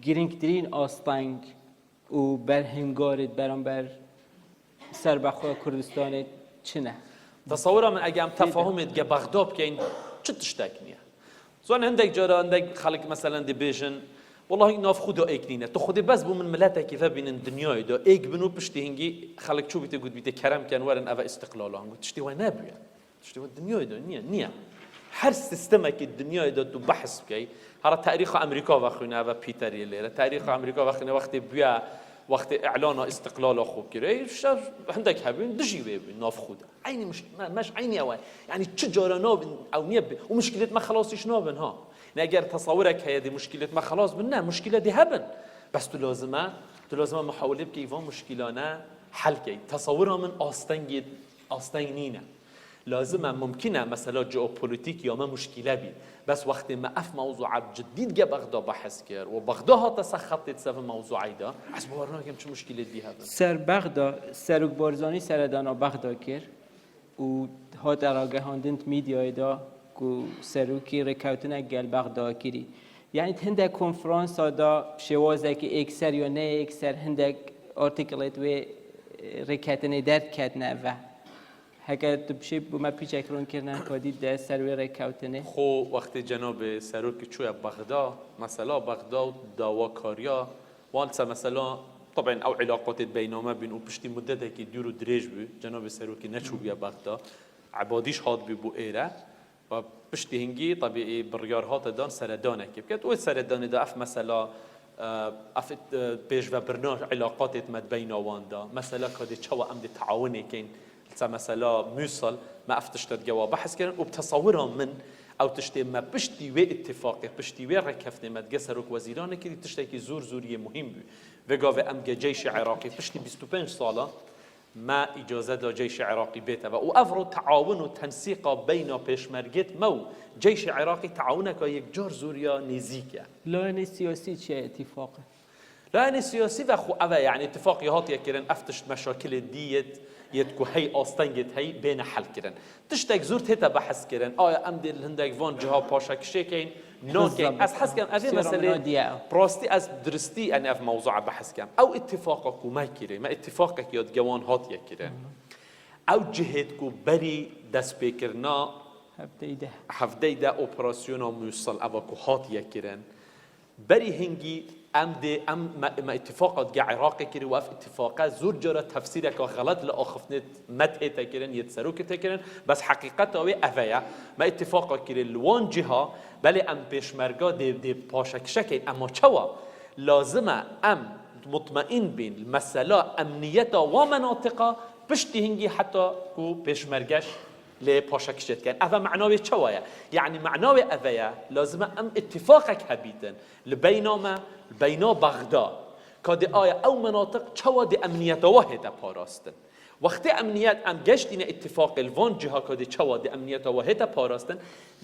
girîngtirîn asteng û berhingarê di beramber serbexweya Kurdistanê çi ne? Tesawira min, ege em tefahumê dige Bexda bikeyn, çi tiştek niye. Zan hindek cara hindek xelk meselen dibêjin, "Wellahî nav xwe de êk nîne." Tu xwedê bes bû min miletekî vebînin dinyayê de êk bin û piştî hingî xelk çûbîte gotbîte, "Kerem ken werin eve îstiqlala." Got, tiştê we nebûye. Tiştê we dinyayê de niye, niye. Her sîstemekî dinyayê de tu behs bikey, hera tarîxa Amerîka vexwîne, eve Peter yê lêre. Tarîxa Amerîka vexwîne, wextê bûye, wextê îlana îstiqlala xwe kire, şer hindek hebûn, dijî wê bûn, nav xwe de. Eynî muş-, me, me ji eynî ew e. Yanî çi cara nabin, ew niye bi-, û muşkilêt me xelasîş nabin, ha. Ne eger tesawirek heye dê muşkilêt me xelas bin, ne, muşkile dê hebin. Bes tu lazim e, tu lazim e muhawilê bikey, van muşkilane hel key. Tesawira min astengê, asteng nîne. Lazim e, mumkin e, mesela jeopolitîk ya me muşkile bî. Bes wextê me ev mewzûa bi cidî dige Bexda behs kir û Bexda hate ser xetê di ser vê mewzûayê de, ez bawer nakim çi muşkilê dî hebin. Ser Bexda, Serok Barzanî seredana Bexda kir û hate ragihandin di medyayê de ku serokî rêkewtinek gel Bexda kirî. Yanî di hindek konferansa de şêwazekî êkser ya ne êkser hindek artikelêt wê, e, rêketinê derdiketine ve. Heke tu bişê bo me piçek rûn kirine, kadî de ser wê rêkewtinê. Xwe wextê cenabê serokî çûye Bexda, mesela Bexda û dawakariya wan se mesela, tebîen ew îlaqatê beyna me bîn û piştî mudetekî dûr û dirêj bû, cenabê serokî neçûbûye Bexda, Ebadî jî hatbû bo êre. Ve piştî hingî, tebî, biryar hate dan seredanekê biket. Wê seredanê de ev mesela, e, ev, e, pêşvebirina îlaqatê me di beyna wan de. Mesela ka dê çawa em dê teawunê keyn. Li ser mesela Mûsil, me ev tişte dige wa behs kirin û bi tesawira min ew tiştê me piştî wê îtîfaqê, piştî wê rêkeftinê me dige serok wezîranê kirî, tiştekî zûr zûriyê muhîm bû. Vê gavê em ge ceyşê Iraqê piştî bîst û pênc sala, me îcaze da ceyşê Iraqî bête ve û ev ro teawun û tensîqa beyna pêşmergêt me û ceyşê Iraqî teawuneka yekcar zûriya nêzîk e. Layene siyasî çi ye îtîfaqê? Rayê siyasî ve xwe ev e, yanî îtifaqê hatiye kirin, ev tişt meşakilê dî yêt, yêt ku hey astengêt hey bêne hel kirin. Tiştek zûr tête behs kirin, aya em dê li hindek van ciha paşekişê keyin, nakeyin. Ez hes kem evê meselê rastî ez diristî, yanî ev mewzua behs kem. Ew îtifaqa ku me kirê, me îtifaqek ya digewan hatiye kirin. Ew cihêt ku berî destpêkirina hevdeyde operasyona Mûsil eva ku hatiye kirin, berî hingî em dê, em, me, me îtîfaqa dige Iraqê kirî û ev îtîfaqe zûr cara tefsîreka xelet li axiftinê me tête kirin, yê serokê tê kirin, bes heqîqeta wê eve ye. Me îtîfaqa kirî li wan ciha, belê em pêşmerga dê, dê paşekişe keyin, ema çawa? Lazim e em mutmeîn bîn li mesela emniyeta wa menatiqa, piştî hingî heta ku pêşmergeş lê paşekişê dikin. Eve mena wê çawa ye? Yanî mena wê eve ye, lazim e em îtîfaqek hebîtin li beyna me, li beyna Bexda. Ka dê aya ew menatiq çawa dê emniyeta wa hête parastin. Wextê emniyet em geştîne îtîfaqê li van ciha ka dê çawa dê emniyeta wa hête parastin,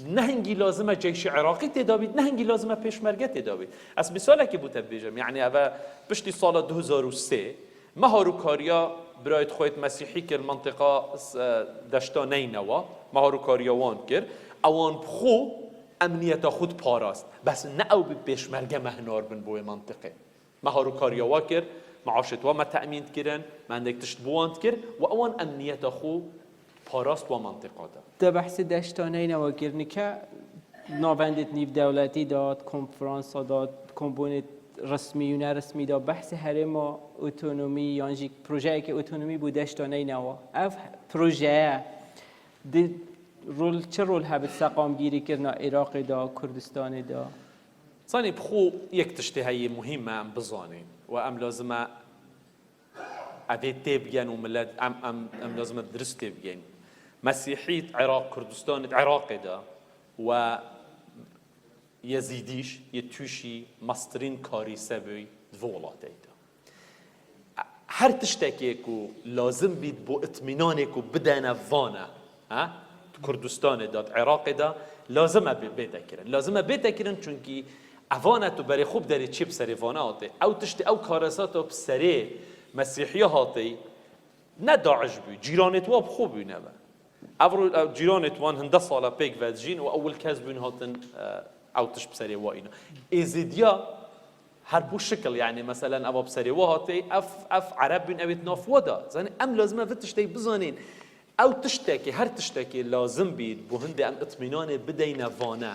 ne hingî lazim e ceyşê Iraqî têda bît, ne hingî lazim e pêşmerge têda bît. Ez misalekê bo te bibêjim, yanî eve piştî sala du hezar û sê, me harûkariya birayêt xwe yêt Mesîhî kir li mentiqa, e, deşta Neynewa. Me harûkariya wan kir. Ewan bi xwe emniyeta xwe diparast. Bes ne ew bi pêşmerge me hinar bin bo wê mentiqê. Me harûkariya wa kir, meaşêt wa me te'mîn dikirin, me hindek tişt bo wan dikir û ewan emniyeta xwe parast wa mentiqa de. Te behsê deşta Neynewa kir, nike navendêt nîvdewletî de, di konferansa de, di kombûnêt resmî û neresmî de behsê herêma otonomî yan jî projeyeke otonomî bû deşta Neynewa. Ev projeye di rol, çi rol hebe di seqamgîrî kirina Iraqê de, Kurdistanê de? Zanî, bi xwe yek tiştê heye muhîm e em bizanîn û em lazim e evê têbigên û millet, em, em, em lazim e dirist têbigên. Mesîhî di Iraq, Kurdistanê, di Iraqê de we Yezîdîş yê tûşî mestirîn karîse bûy di vê welateyê de. Her tiştekê ku lazim bît bo itmînanê ku bidene vane, ha? Di Kurdistanê de, di Iraqê de lazim e bê-, bête kirin. Lazim e bête kirin, çunkî evane tu berê xwe biderê çi bi serê vane hatê. Ew tiştê, ew karesata bi serê Mesîhiya hatê, ne DAIŞ bû, cîranêt wa bi xwe bûne be. Ev ro-, ev cîranêt wan hinde sala pêk vedijîn û ewil kes bûn hatin, e, ew tişt bi serê wa îna. Êzîdiya her bû şikil, yanî meselen eva bi serê wa hatê, ev, ev Ereb bûn, ew ê di nav wa da. Zanî, em lazim e vê tiştê bizanîn. Ew tiştekê, her tiştekê lazim bît, bo hindê em itmînanê bideyne vane.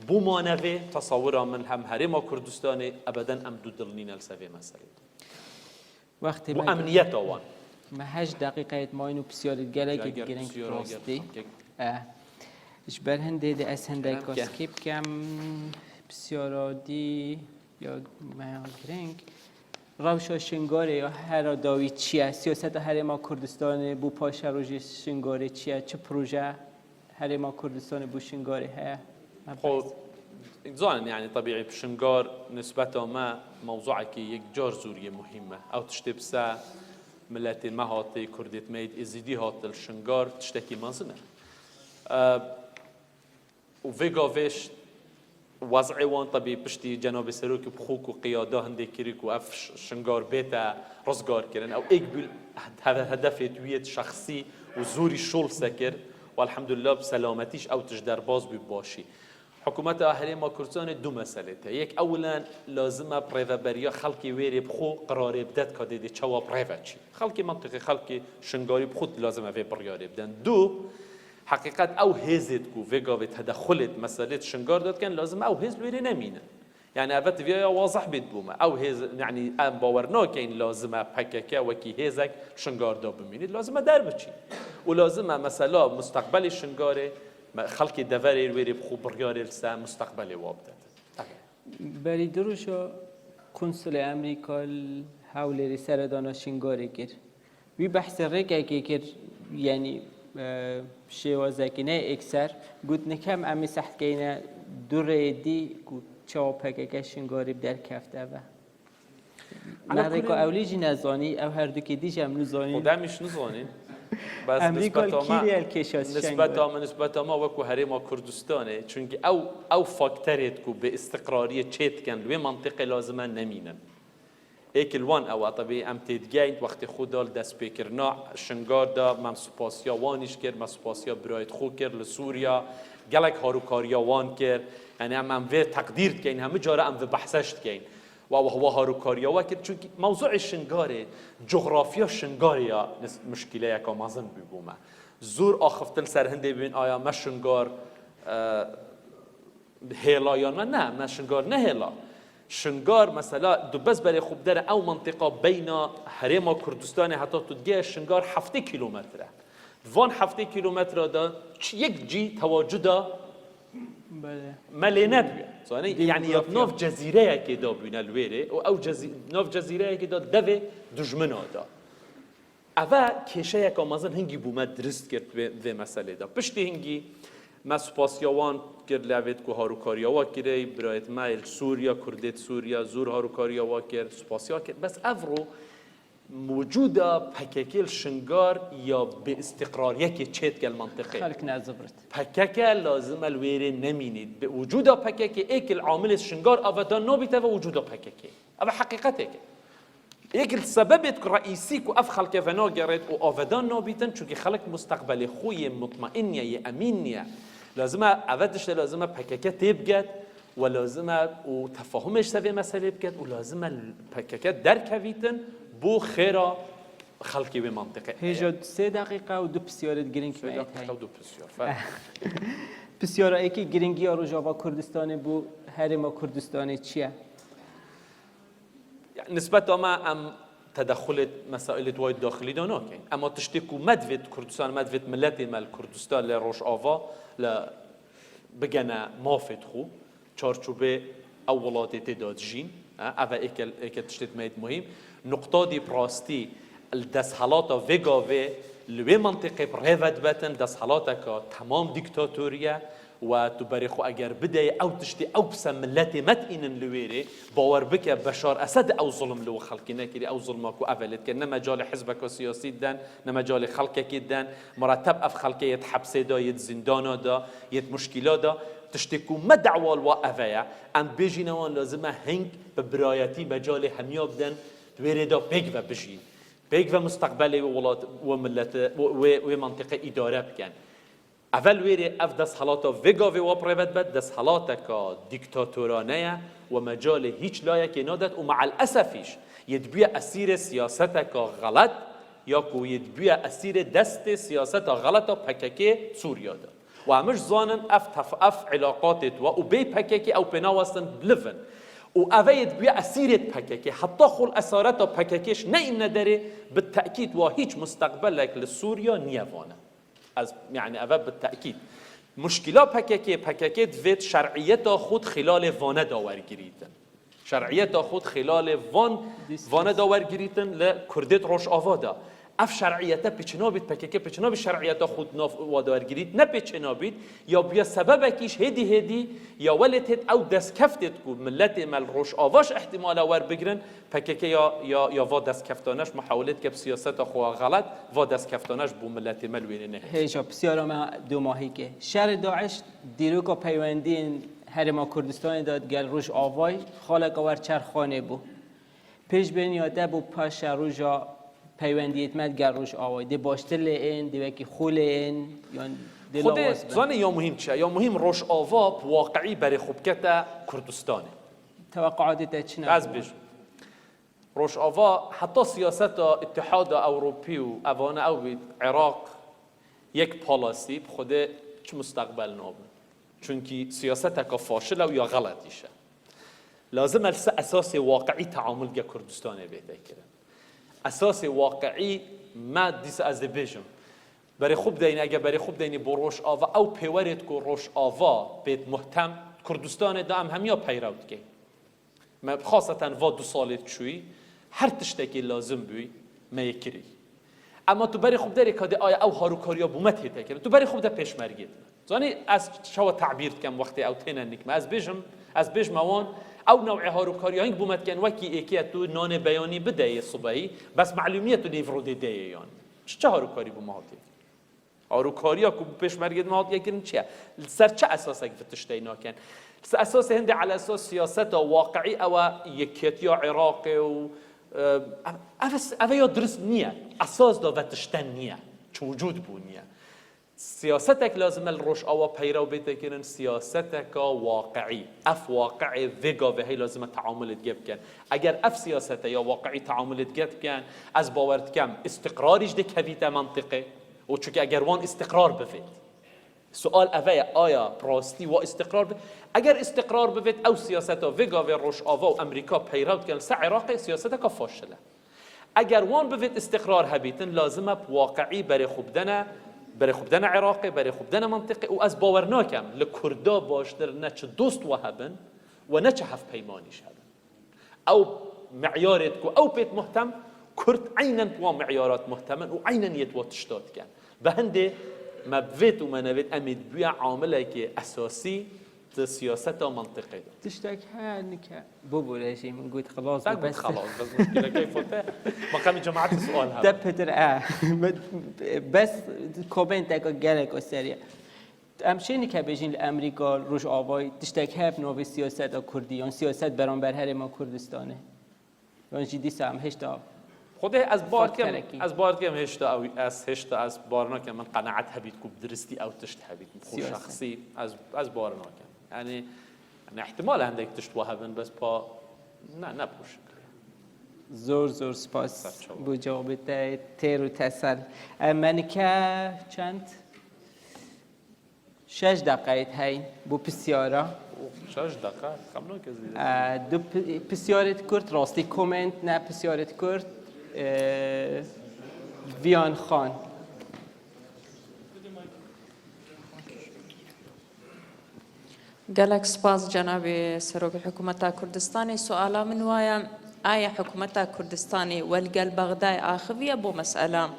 Bo manevê, tesawira min hem Herêma Kurdistanê, ebeden em dûdil nîne li ser vê meselê. Wextê me emniyeta wan. Me heşt deqîqeyê mayîn û pisyarê gelekî girîng rastî. E, ji ber hindê de ez hindek kaskî bikem, pisyara dî ya me ya girîng. Rewşa Şingarê ya hera dawî çi ye? Siyaseta Herêma Kurdistanê bo paşerojê Şingarê çi ye? Çi proje Herêma Kurdistanê bo Şingarê heye? Xwe, zanin, yanî, tebîî, Şingar nisbeta me mewzuekî yekcar zûriyê muhîm e. Ew tiştê bi se miletê me hatê, Kurdêt me yêt Êzîdî hatil Şingar tiştekî mezin e. E, û vê gavê ş-, wez'ê wan tebî piştî Cenabê Serokê bi xwe ku qiyada hindê kirî ku ev ş-, Şingar bête rizgar kirin. Ew êk bû heve-, hedefêt wî yêt şexsî û zûrî şol sekir û elhamdulillah bi selametî ji ew tişt derbas bû bi başî. Hikûmeta Herêma Kurdistanê du meselê te. Yek, ewilen lazim e bi rêveberiya xelkê wêrê bi xwe qirarê bide ka dê dê çawa bi rêve çî. Xelkê mentiqê, xelkê Şingarî bi xwe lazim e vê biryarê biden. Du, heqîqet ew hêzêt ku vê gavê tedexulêt meselêt Şingar de dikin, lazim e ew hêz li wêrê nemînin. Yanî eve tiviya ya wazeh bêt bo me. Ew hêz, yanî em bawer nakeyin lazim e P K K wekî hêzek Şingar de bimînît. Lazim e derbiçî. Û lazim e mesela musteqbelê Şingarê, me, xelkê deverê wêrê bi xwe biryarê li ser musteqbelê wa bide. Berî du roja konsulê Amerîka li Hewlêrê seredana Şingarê kir. Wî behsê rêkekê kir, yanî, e, şêwazekî ne êkser, got, nikem em ê seh dikeyne du rêyê dî ku çawa P K K Şingarê bi derkefte ve. Ala me rêka kulî ewlî jî nezanî, ew her dukê dî jî em nizanîn. Xwedê em îş nizanîn. Bes Amerîka nisbeta me, kî rê el kêşa nisbeta me, nisbeta me wekû Herêma Kurdistanê, çunkî ew, ew fakterêt ku bê îstiqrariyê çê dikin, li wê mentiqê lazim e nemînin. Êk li wan ew e, tebî em têdigeyn wextê xwe da li destpêkirina Şingar de, me spasiya wan îş kir, me spasiya birayêt xwe kir li Sûriya, gelek harûkariya wan kir. Yanî em, em vê teqdîr dikeyn, hemû cara em vê behseş dikeyn. Wa, wa, wa harûkariya we kir, çunkî mewzûê Şingarê, coxrafiya Şingarê ya nis-, muşkîleyeka mezin bû bo me. Zûr axiftin ser hindê bibin, aya me Şingar, e, hêla yan me? Ne, me Şingar nehêla. Şingar, mesela, tu bes berê xwe bidere ew mentiqa beyna Herêma Kurdistanê heta tu digeye Şingar heftê kîlometre. Di van heftê kîlometre de çi yek cî tewacuda Belê. me lê nebûye. Zanî, Dî yanî ya coğrafya. Nav cezîreyekê de bûne li wêrê û ew cezî-, nav cezîreyekê de devê dijmina da. Eve kêşeyeka mezin hingî bo me dirist kir vê, vê meselê de. Piştî hingî me spasiya wan kir, lê evêt ku harûkariya wa kirey, birayêt me yê li Sûriya, Kurdêt Sûriya, zûr harûkariya wa kir, spasiya kir. Bes evro wicûda P K K li Şingar ya bêîstiqrariyekê çêdike li mentiqê. Xelk nezibrit. P K K lazim e li wêrê nemînît. Bi wicûda P K K êk li amilê Şingar avedan nabît, eve wicûda P K K. Eve heqîqetek e. Yek li sebebêt ku reîsî ku ev xelke venagerêt û avedan nabîtin, çunkî xelk musteqbelê xwe yê mutmaîn niye, yê emîn niye. Lazim e, eve tiştê lazim e P K K têbiget we lazim e û tefahumê ji ser vê meselê biket û lazim e P K K derkevîtin bo xêra xelkê wê mentiqê. Hêja sê deqîqe û du pisyarêt giring me heye. Sê deqîqe û du pisyar, ferq. Pisyara êkî, giringiya Rojava Kurdistanê bo Herêma Kurdistanê çi ye? Yani, nisbeta me em tedexulê mesailê di wayî daxilî de nakin. Ema tiştê ku me divêt Kurdistan, me divêt miletê me li Kurdistan, li Rojava, li bigene mafê xwe, çarçobê ew welatê tê de dijîn. Ha, ev e êke, êke tiştê me yêt muhîm. Nuqta dî bi rastî li desthelata vê gavê li wê mentiqê bi rê ve dibetin, desthelateka temam dîktatorî ye. We tu berê xwe eger bideyê, ew tiştê, ew pise miletê me tînin li wêrê, bawer bike, Beşar Esed ew zulm li we xelkê nekirî, ew zulma ku ev e lê dike. Ne mecalê hizbeka siyasî diden, ne mecalê xelkekê diden. Mireteb ev xelkê yêt hepsê de, yêt zîndana de, yêt muşkîla de. Tiştê ku me dawa li we ev e ye. Em bêjîne wan lazim e hing bi birayetî mecalê hemiya bidin, di wêrê de pêk ve bijîn. Pêk ve musteqbelê wê welat, wê milete, wê, wê, wê mentiqê îdare bikin. Evel wêrê ev desthelata vê gavê wa bi rê ve dibe, desthilateka dîktatorane ye, we mecalê hîç layekê nadet û me'el esefîş yê dibûye esîrê siyaseteka xelet ya ku yê dibûye esîrê destê siyaseta xeleta P K K Sûriya de. Û em ji zanin ev tef-, ev îlaqatê tu û bê P K K ew pê nawestin biliv in. Û ev yê dibûye esîrê P K K, heta xul esareta P K K ji ne îne derê, bi tekîd wa hîç musteqbelek li Sûriya niye vane. Ez, yani, eve bi tekîd. Muşkila P K K, P K K divêt şer'iyeta xwe di xîlalê vane de wergirîtin. Şer'iyeta xwe di xîlalê van, vane de wergirîtin li Kurdêt Rojava de. Ev şer'iyete pêçinabît P K K, pêçinabît şer'iyeta xwe di nav wa de wergirît, ne pêçinabît, ya bûye sebebekî ji hêdî hêdî, ya welê têt ew destkeftêt ku miletê me li Rojava ji ihtimala werbigirin, P K K ya, ya, ya va destkeftane ji muhawilê dike bi siyaseta xwe xelet, va destkeftane ji bo miletê me li wênê nehêle. Hêja pisyara me domahîkê. Şerê DAIŞ dîroka peywendiyên Herêma Kurdistanê de digel Rojavayê xaleka wer çerxanê bû. Pêşbîniya te bo paşeroja peywendiyêt me digel Rojavayê dê baştir lê ên, dê wekî xwe lê ên, yan dê Xwedê lawaz bin? Zanê ya muhîm çi ye? Ya muhîm Rojava bi waqiî berê xwe bikete Kurdistanê. Teweqaatê te çi ne? Ez bêjim. Rojava heta siyaseta Îtihada Ewropî û evane ew bît, Iraq yek palasî, bi Xwedê çi musteqbel nabin. Çunkî siyaseteka faşil e û ya xeletîş e. Lazim e li ser esasê waqiî teamul ge Kurdistanê bête kirin. Esasê waqiî me dîsa ez dê bêjim. Berê xwe bideyne, ege berê xwe bideyne bo Rojava, ew pêwerêt ku Rojava bêt muhtem, Kurdistanê de em hemiya peyrew dikeyn. Me xaseten va du salê çûyî her tiştekî lazim bûyî me yê kirî. Ema tu berê xwe biderê ka dê aya ew harûkariya bo me tête kirin. Tu berê xwe bide pêşmergê dine. Zanî ez çawa tebîr dikem wextê ew têne nik me. Ez bêjim, ez bêjme wan, ew new'ê harûkariya hing bo me dikin, wekî êkê tu nanê beyanî bideyê sibehî, bes melûmiyet tu nêvro dê deyê yan. Çi, çi harûkarî bo me hatiye? Harûkariya ku bi pêşmergê me hatiye kirin çi ye? Li ser çi esasek vê tiştey nakin? Li ser esasê hindê elesas siyaseta waqiî ew e, yekêtiya Iraqê û, Ev, ev, ev ya dirist niye. Esas da ve tişte niye. Çi wicûd bû niye. Siyasetek lazim e li Rojava peyrew bête kirin, siyaseteka waqiî. Ev waqiî vê gavê hey lazim e teamulê dige bikin. Eger ev siyasete ya waqiî teamulê dige dikin, ez bawer dikim, îstiqrarî jî dikevîte mentiqê. Û çunke eger wan îstiqrar bivêt. Sual ev e, aya bi rastî wa îstiqrar bivêt? Eger îstiqrar bivêt, ew siyaseta vê gavê Rojava û Amerîka peyrew dikin li ser Iraqê siyaseteka faşil e. Eger wan bivêt îstiqrar hebîtin, lazim e bi waqiî berê xwe bidene, berê xwe bidene Iraqê, berê xwe bidene mentiqê û ez bawer nakem li Kurda baştir ne çi dost we hebin we ne çi hevpeymanî jî hebin. Ew meyarêt ku ew pêt muhtem, Kurd eynen bi wan meyarat muhtem in û eynen yê di wa tişta dikin. Bi hindê me bivêt û me nevêt, em ê dibuye amilekê esasî di siyaseta mentiqê de. Tiştek her nike. Bû bû rejî min got xilas bû, Te got bes. Xelas, bes muşkilekê fote. Maqamî cemaetî sual hebe. Te pitir e. Bes komenteka gelek o seriye. Em şê nike bêjin li Amerîka, Rojavayê tiştek hebe navê siyaseta Kurdî, yan siyaset beramber Herêma Kurdistanê. Yan jî dîsa em hêşta Xwedê ez bar dikim, ez bar dikim hêşta ew, ez hêşta ez bar nakim, min qenaet hebît ku bi diristî ew tişt hebît. Xwe şexsî ez, ez bar nakim. Yani, yani ihtimal hindek tişt wa hebin, bes pa ne, ne poşik. Zor zor spas. Serçava. Bu cevabê te têr û tesel. E, me nike çend? Şeş deqeyê heyn bo pisyara. Şeş deqa, xem nake zêde. E, du pi-, pisyarê kurt, rastî koment, ne pisyarê kurt, e, Viyan Xan. Gelek spas cenabê Serokê Hikûmeta Kurdistanê. Suala min waya, aya Hikûmeta Kurdistanê we li gel Bexdayê axiviye bo mesela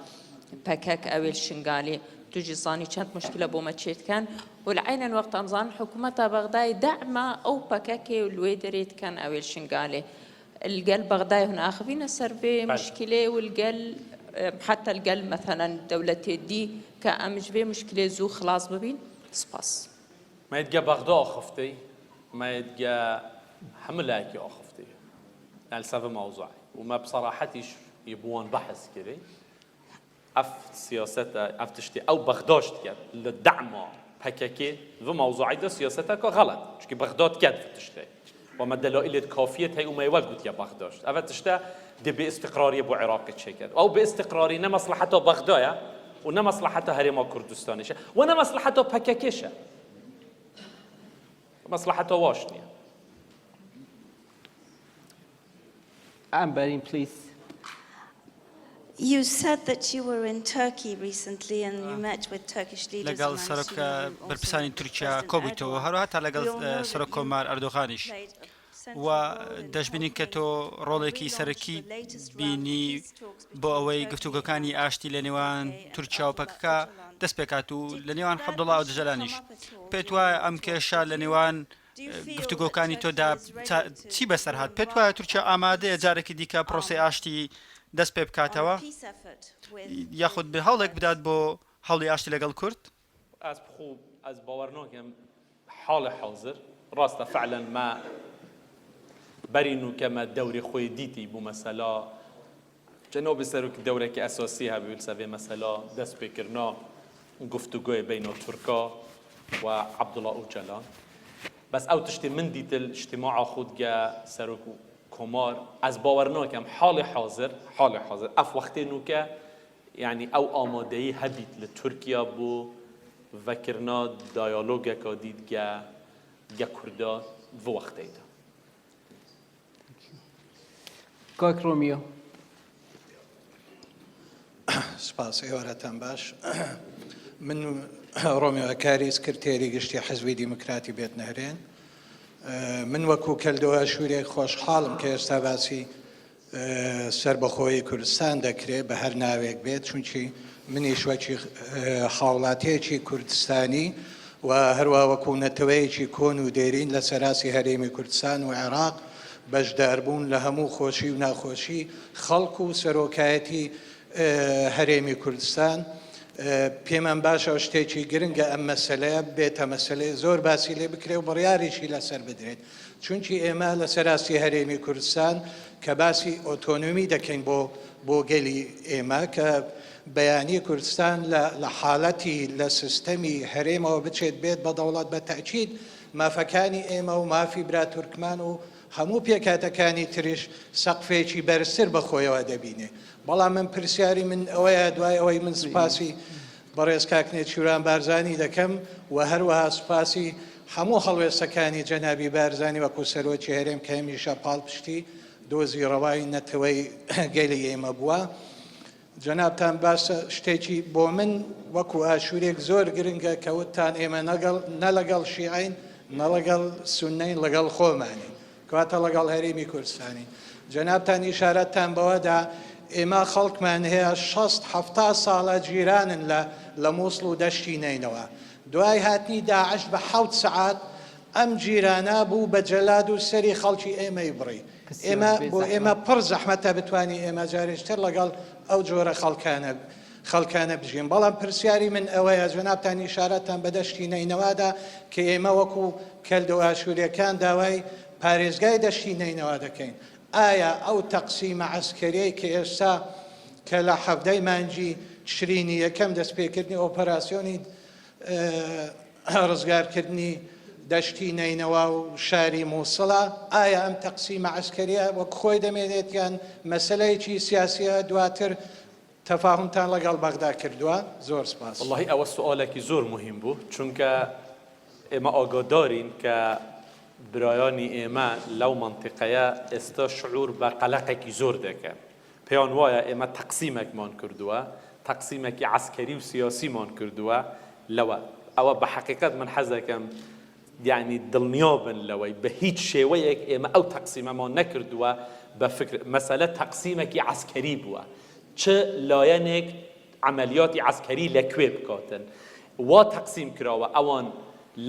P K K ew ê li Şingalê? Tu jî zanî çend muşkile bo me çêdikin. Û li eynen wext em zanin hikûmeta Bexdayê dema ew P K K û li wê derê dikin ew ê li Şingalê. Li gel Bexdayê hûn axivîne ser vê Belê. muşkilê û li gel, e, heta li gel meselen dewletê dî ke em ji vê muşkilê zû xilas bibîn? Spas. Me yê dige Bexda axifte, me yê dige hemû lehekî axifte. Yani li ser vê mewzuê. Û me bi serahetî jî bi wan behs kirî. Ev siyasete, ev tiştê ew Bexda jî dike li dema P K K, vê mewzuê de siyaseteke xelet. Çimkî Bexda dike vê tiştê. Ve me delaîlê kafiyê heye û me wek gotiye Bexda jî. Ev tişte dê bêîstiqrariyê bo Iraqê çêket. Ew bêîstiqrarî ne mesleheta Bexda ye û ne mesleheta Herêma Kurdistanê şe. Ve ne mesleheta P K K şe. Mesleheta wa jî niye. Amberîn, please. You said that you were in Turkey recently and you met with Turkish leaders, لەگەڵ and I سەرۆک assume you also met President Erdogan. بەرپرسانی تورکیا کۆبوویتەوە، هەروەها تا لەگەڵ We all know سەرۆک that you کۆمار ئەردۆغانیش played a و دەشبینی کە تۆ ڕۆڵێکی سەرەکی بینی بۆ ئەوەی گفتوگۆکانی ئاشتی لە نێوان تورکیا و پەکەکە دەست پێکات و لە نێوان عەبدوڵا ئۆجەلانیش. پێت وایە ئەم کێشە لە نێوان گفتوگۆکانی تۆدا چا-، چی بەسەر هات؟ پێت وایە تورکیا ئامادەیە جارێکی دیکە پرۆسەی ئاشتی دەست پێ بکاتەوە؟ یاخود بێ هەوڵێک بدات بۆ هەوڵی ئاشتی لەگەڵ کورد؟ Ez bi xwe, ez bawer nakim halê hazir, rast e, fiilen me berî nûke me dewrê xwe yê dîtî bû mesela, cenabê serokî dewrekî esasî hebû li ser vê mesela destpêkirina guftûgoyê beyna Tirka û Abdullah Ocalan. Bes ew tiştê min dît li îctîmaa xwe dige serok û komar, ez bawer nakim halê hazir, halê hazir, ev wextê nûke, yanî ew amadeyî hebît li Tirkiye bo vekirina diyalogeka dî dige, dige Kurda vê wextê de. Kak Romeo. Spas, êware te baş. Min Romeo Akarî, sekreterî giştî Hizbî Demokratî Bêt Nehrên. Min wekû Keldoya Şûrê xweşhal im ke êsta basî serbixweyê Kurdistan dekirê, bi her navêk bê, çunkî min îş wekî hawlatiyekî Kurdistanî û herwa wekû neteweyekî kon û dêrîn li serasî herêmê Kurdistan û Iraq beşdar bûn li hemû xweşî û naxweşî xelk û serokayetî herêmê Kurdistan. پێمان باشە شتێکی گرنگە ئەم مەسەلەیە بێتە مەسەلەی زۆر باسی لێ بکرێ و بڕیاریشی لەسەر بدرێت. چونکی ئێمە لە سەراستی هەرێمی کوردستان کە باسی ئۆتۆنۆمی دەکەین بۆ بۆ گەلی ئێمە کە بەیانی کوردستان لە لە حاڵەتی لە سیستەمی هەرێمەوە بچێت بێت بە دەوڵەت بە تەکید مافەکانی ئێمە و مافی برا تورکمان و هەموو پێکاتەکانی تریش سەقفێکی بەرزتر بە خۆیەوە دەبینێ. بەڵام من پرسیاری من ئەوەیە، دوای ئەوەی من سوپاسی بەڕێز کاک نێچیروان بارزانی دەکەم و هەروەها سوپاسی هەموو هەڵوێستەکانی جەنابی بارزانی وەکو سەرۆکی هەرێم کە هەمیشە پاڵپشتی دۆزی ڕەوای نەتەوەی گەلی ئێمە بووە. جەنابتان باسە شتێکی بۆ من وەکو ئاشوورێک زۆر گرنگە کە وتتان ئێمە نەگەڵ، نە لەگەڵ شیعەین، نە لەگەڵ سوننەین، لەگەڵ خۆمانین. کەواتە لەگەڵ هەرێمی کوردستانین. جەنابتان ئیشارەتتان بەوەدا ئێمە خەڵکمان هەیە شەست حەفتا ساڵە جیرانن لە لە موسڵ و دەشتی نەینەوە. دوای هاتنی داعش بە حەوت سەعات ئەم جیرانە بوو بە جەلاد و سەری خەڵکی ئێمەی بڕی. ئێمە بۆ ئێمە پڕ زەحمەتە بتوانین ئێمە جارێکتر لەگەڵ ئەو جۆرە خەڵکانە خەڵکانە بژین. بەڵام پرسیاری من ئەوەیە، جەنابتان ئیشارەتتان بە دەشتی نەینەوادا کە ئێمە وەکو کەلدە و ئاشووریەکان داوای پارێزگای دەشتی نەینەوا دەکەین. ئایا ئەو تەقسیمە عەسکەریەی کە ئێستا کە لە حەڤدەی مانگی تشرینی یەکەم دەستپێکردنی ئۆپەراسیۆنی ڕزگارکردنی دەشتی نەینەوا و شاری موسڵە، ئایا ئەم تەقسیمە عەسکەریە وەک خۆی دەمێنێت یان مەسەلەیەکی سیاسیە؟ دواتر تەفاهمتان لەگەڵ بەغدا کردووە؟ زۆر سپاس. وەڵاهی ئەوە سوالێکی زۆر مهم بوو، چونکە ئێمە ئاگادارین کە برایانی ئێمە لەو منتیقەیە ئێستا شعور بە قەلەقێکی زۆر دەکەن. پێیان وایە ئێمە تەقسیمێکمان کردووە، تەقسیمێکی عەسکەری و سیاسیمان کردووە لەوە. ئەوە بە حەقیقەت من حەز دەکەم یعنی دڵنیا بن لەوەی بە هیچ شێوەیەک ئێمە ئەو تەقسیمەمان نەکردووە بە فکر. مەسەلە تەقسیمێکی عەسکەری بووە. چ لایەنێک عەمەلیاتی عەسکەری لە کوێ بکاتن. وا تەقسیم کراوە، ئەوان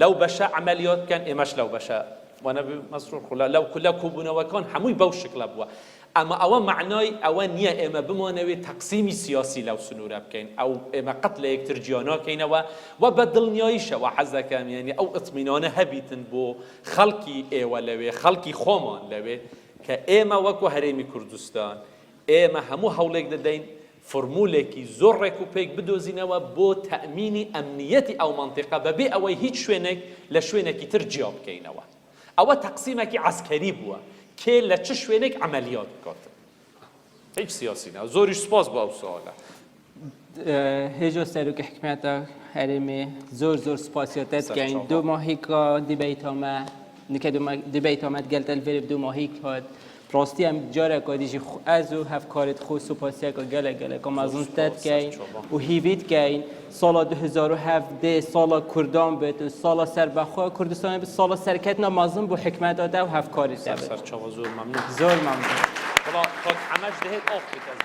لەو بەشە عەمەلیات بکەن، ئێمەش لەو بەشە. وانە بی مەسرور خۆ لە، لەو، لە کۆبوونەوەکان هەمووی بەو شکلە بووە. ئەمە ئەوە مەعنای ئەوە نییە ئێمە بمانەوێت تەقسیمی سیاسی لەو سنوورە بکەین. ئەو ئێمە قەت لە یەکتر جیا ناکەینەوە و بە دڵنیاییشەوە حەز دەکەم، یعنی ئەو ئیتمینانە هەبیتن بۆ خەڵکی ئێوە لەوێ، خەڵکی خۆمان لەوێ، کە ئێمە وەکو هەرێمی کوردستان، ئێمە هەموو هەوڵێک دەدەین فۆرمولێکی زۆر ڕێک و پێک بدۆزینەوە بۆ تەمینی ئەمنیەتی ئەو منتیقە بەبێ ئەوەی هیچ شوێنێک لە شوێنێکی تر جیا بکەینەوە. ئەوە تەقسیمێکی عەسکەری بووە، کێ لە چ شوێنێک عەمەلیات بکات. هیچ سیاسی نە. زۆریش سپاس بۆ ئەو سوالە. هێژۆ سەرۆکی حکومەتە هەرێمێ زۆر زۆر سپاسیاتە دکەین. دوو ماهیکا دیبەیتامە نکە دوو ماه- دیبەیتامە گەلتەل ڤێرێ دوو ماهیک هات. ڕاستی ئەم جارێکا دیژی خو- ئەز و هەفکارێت خۆ سوپاسیەکە گەلە گەلەکە مەزن تەتکەین و هیویت کەین ساڵا دوو هەزار و هەڤدە ساڵا کوردان بێت و ساڵا سەربەخۆ کوردستانی بێت، ساڵا سەرکەتنا مەزن بۆ حکومەتاتە و هەفکارێتە بێت. سەرچاوە زۆر مەمنون. زۆر مەمنون. وڵا کاک ئەمەش دەهێت ئاخ بکەن.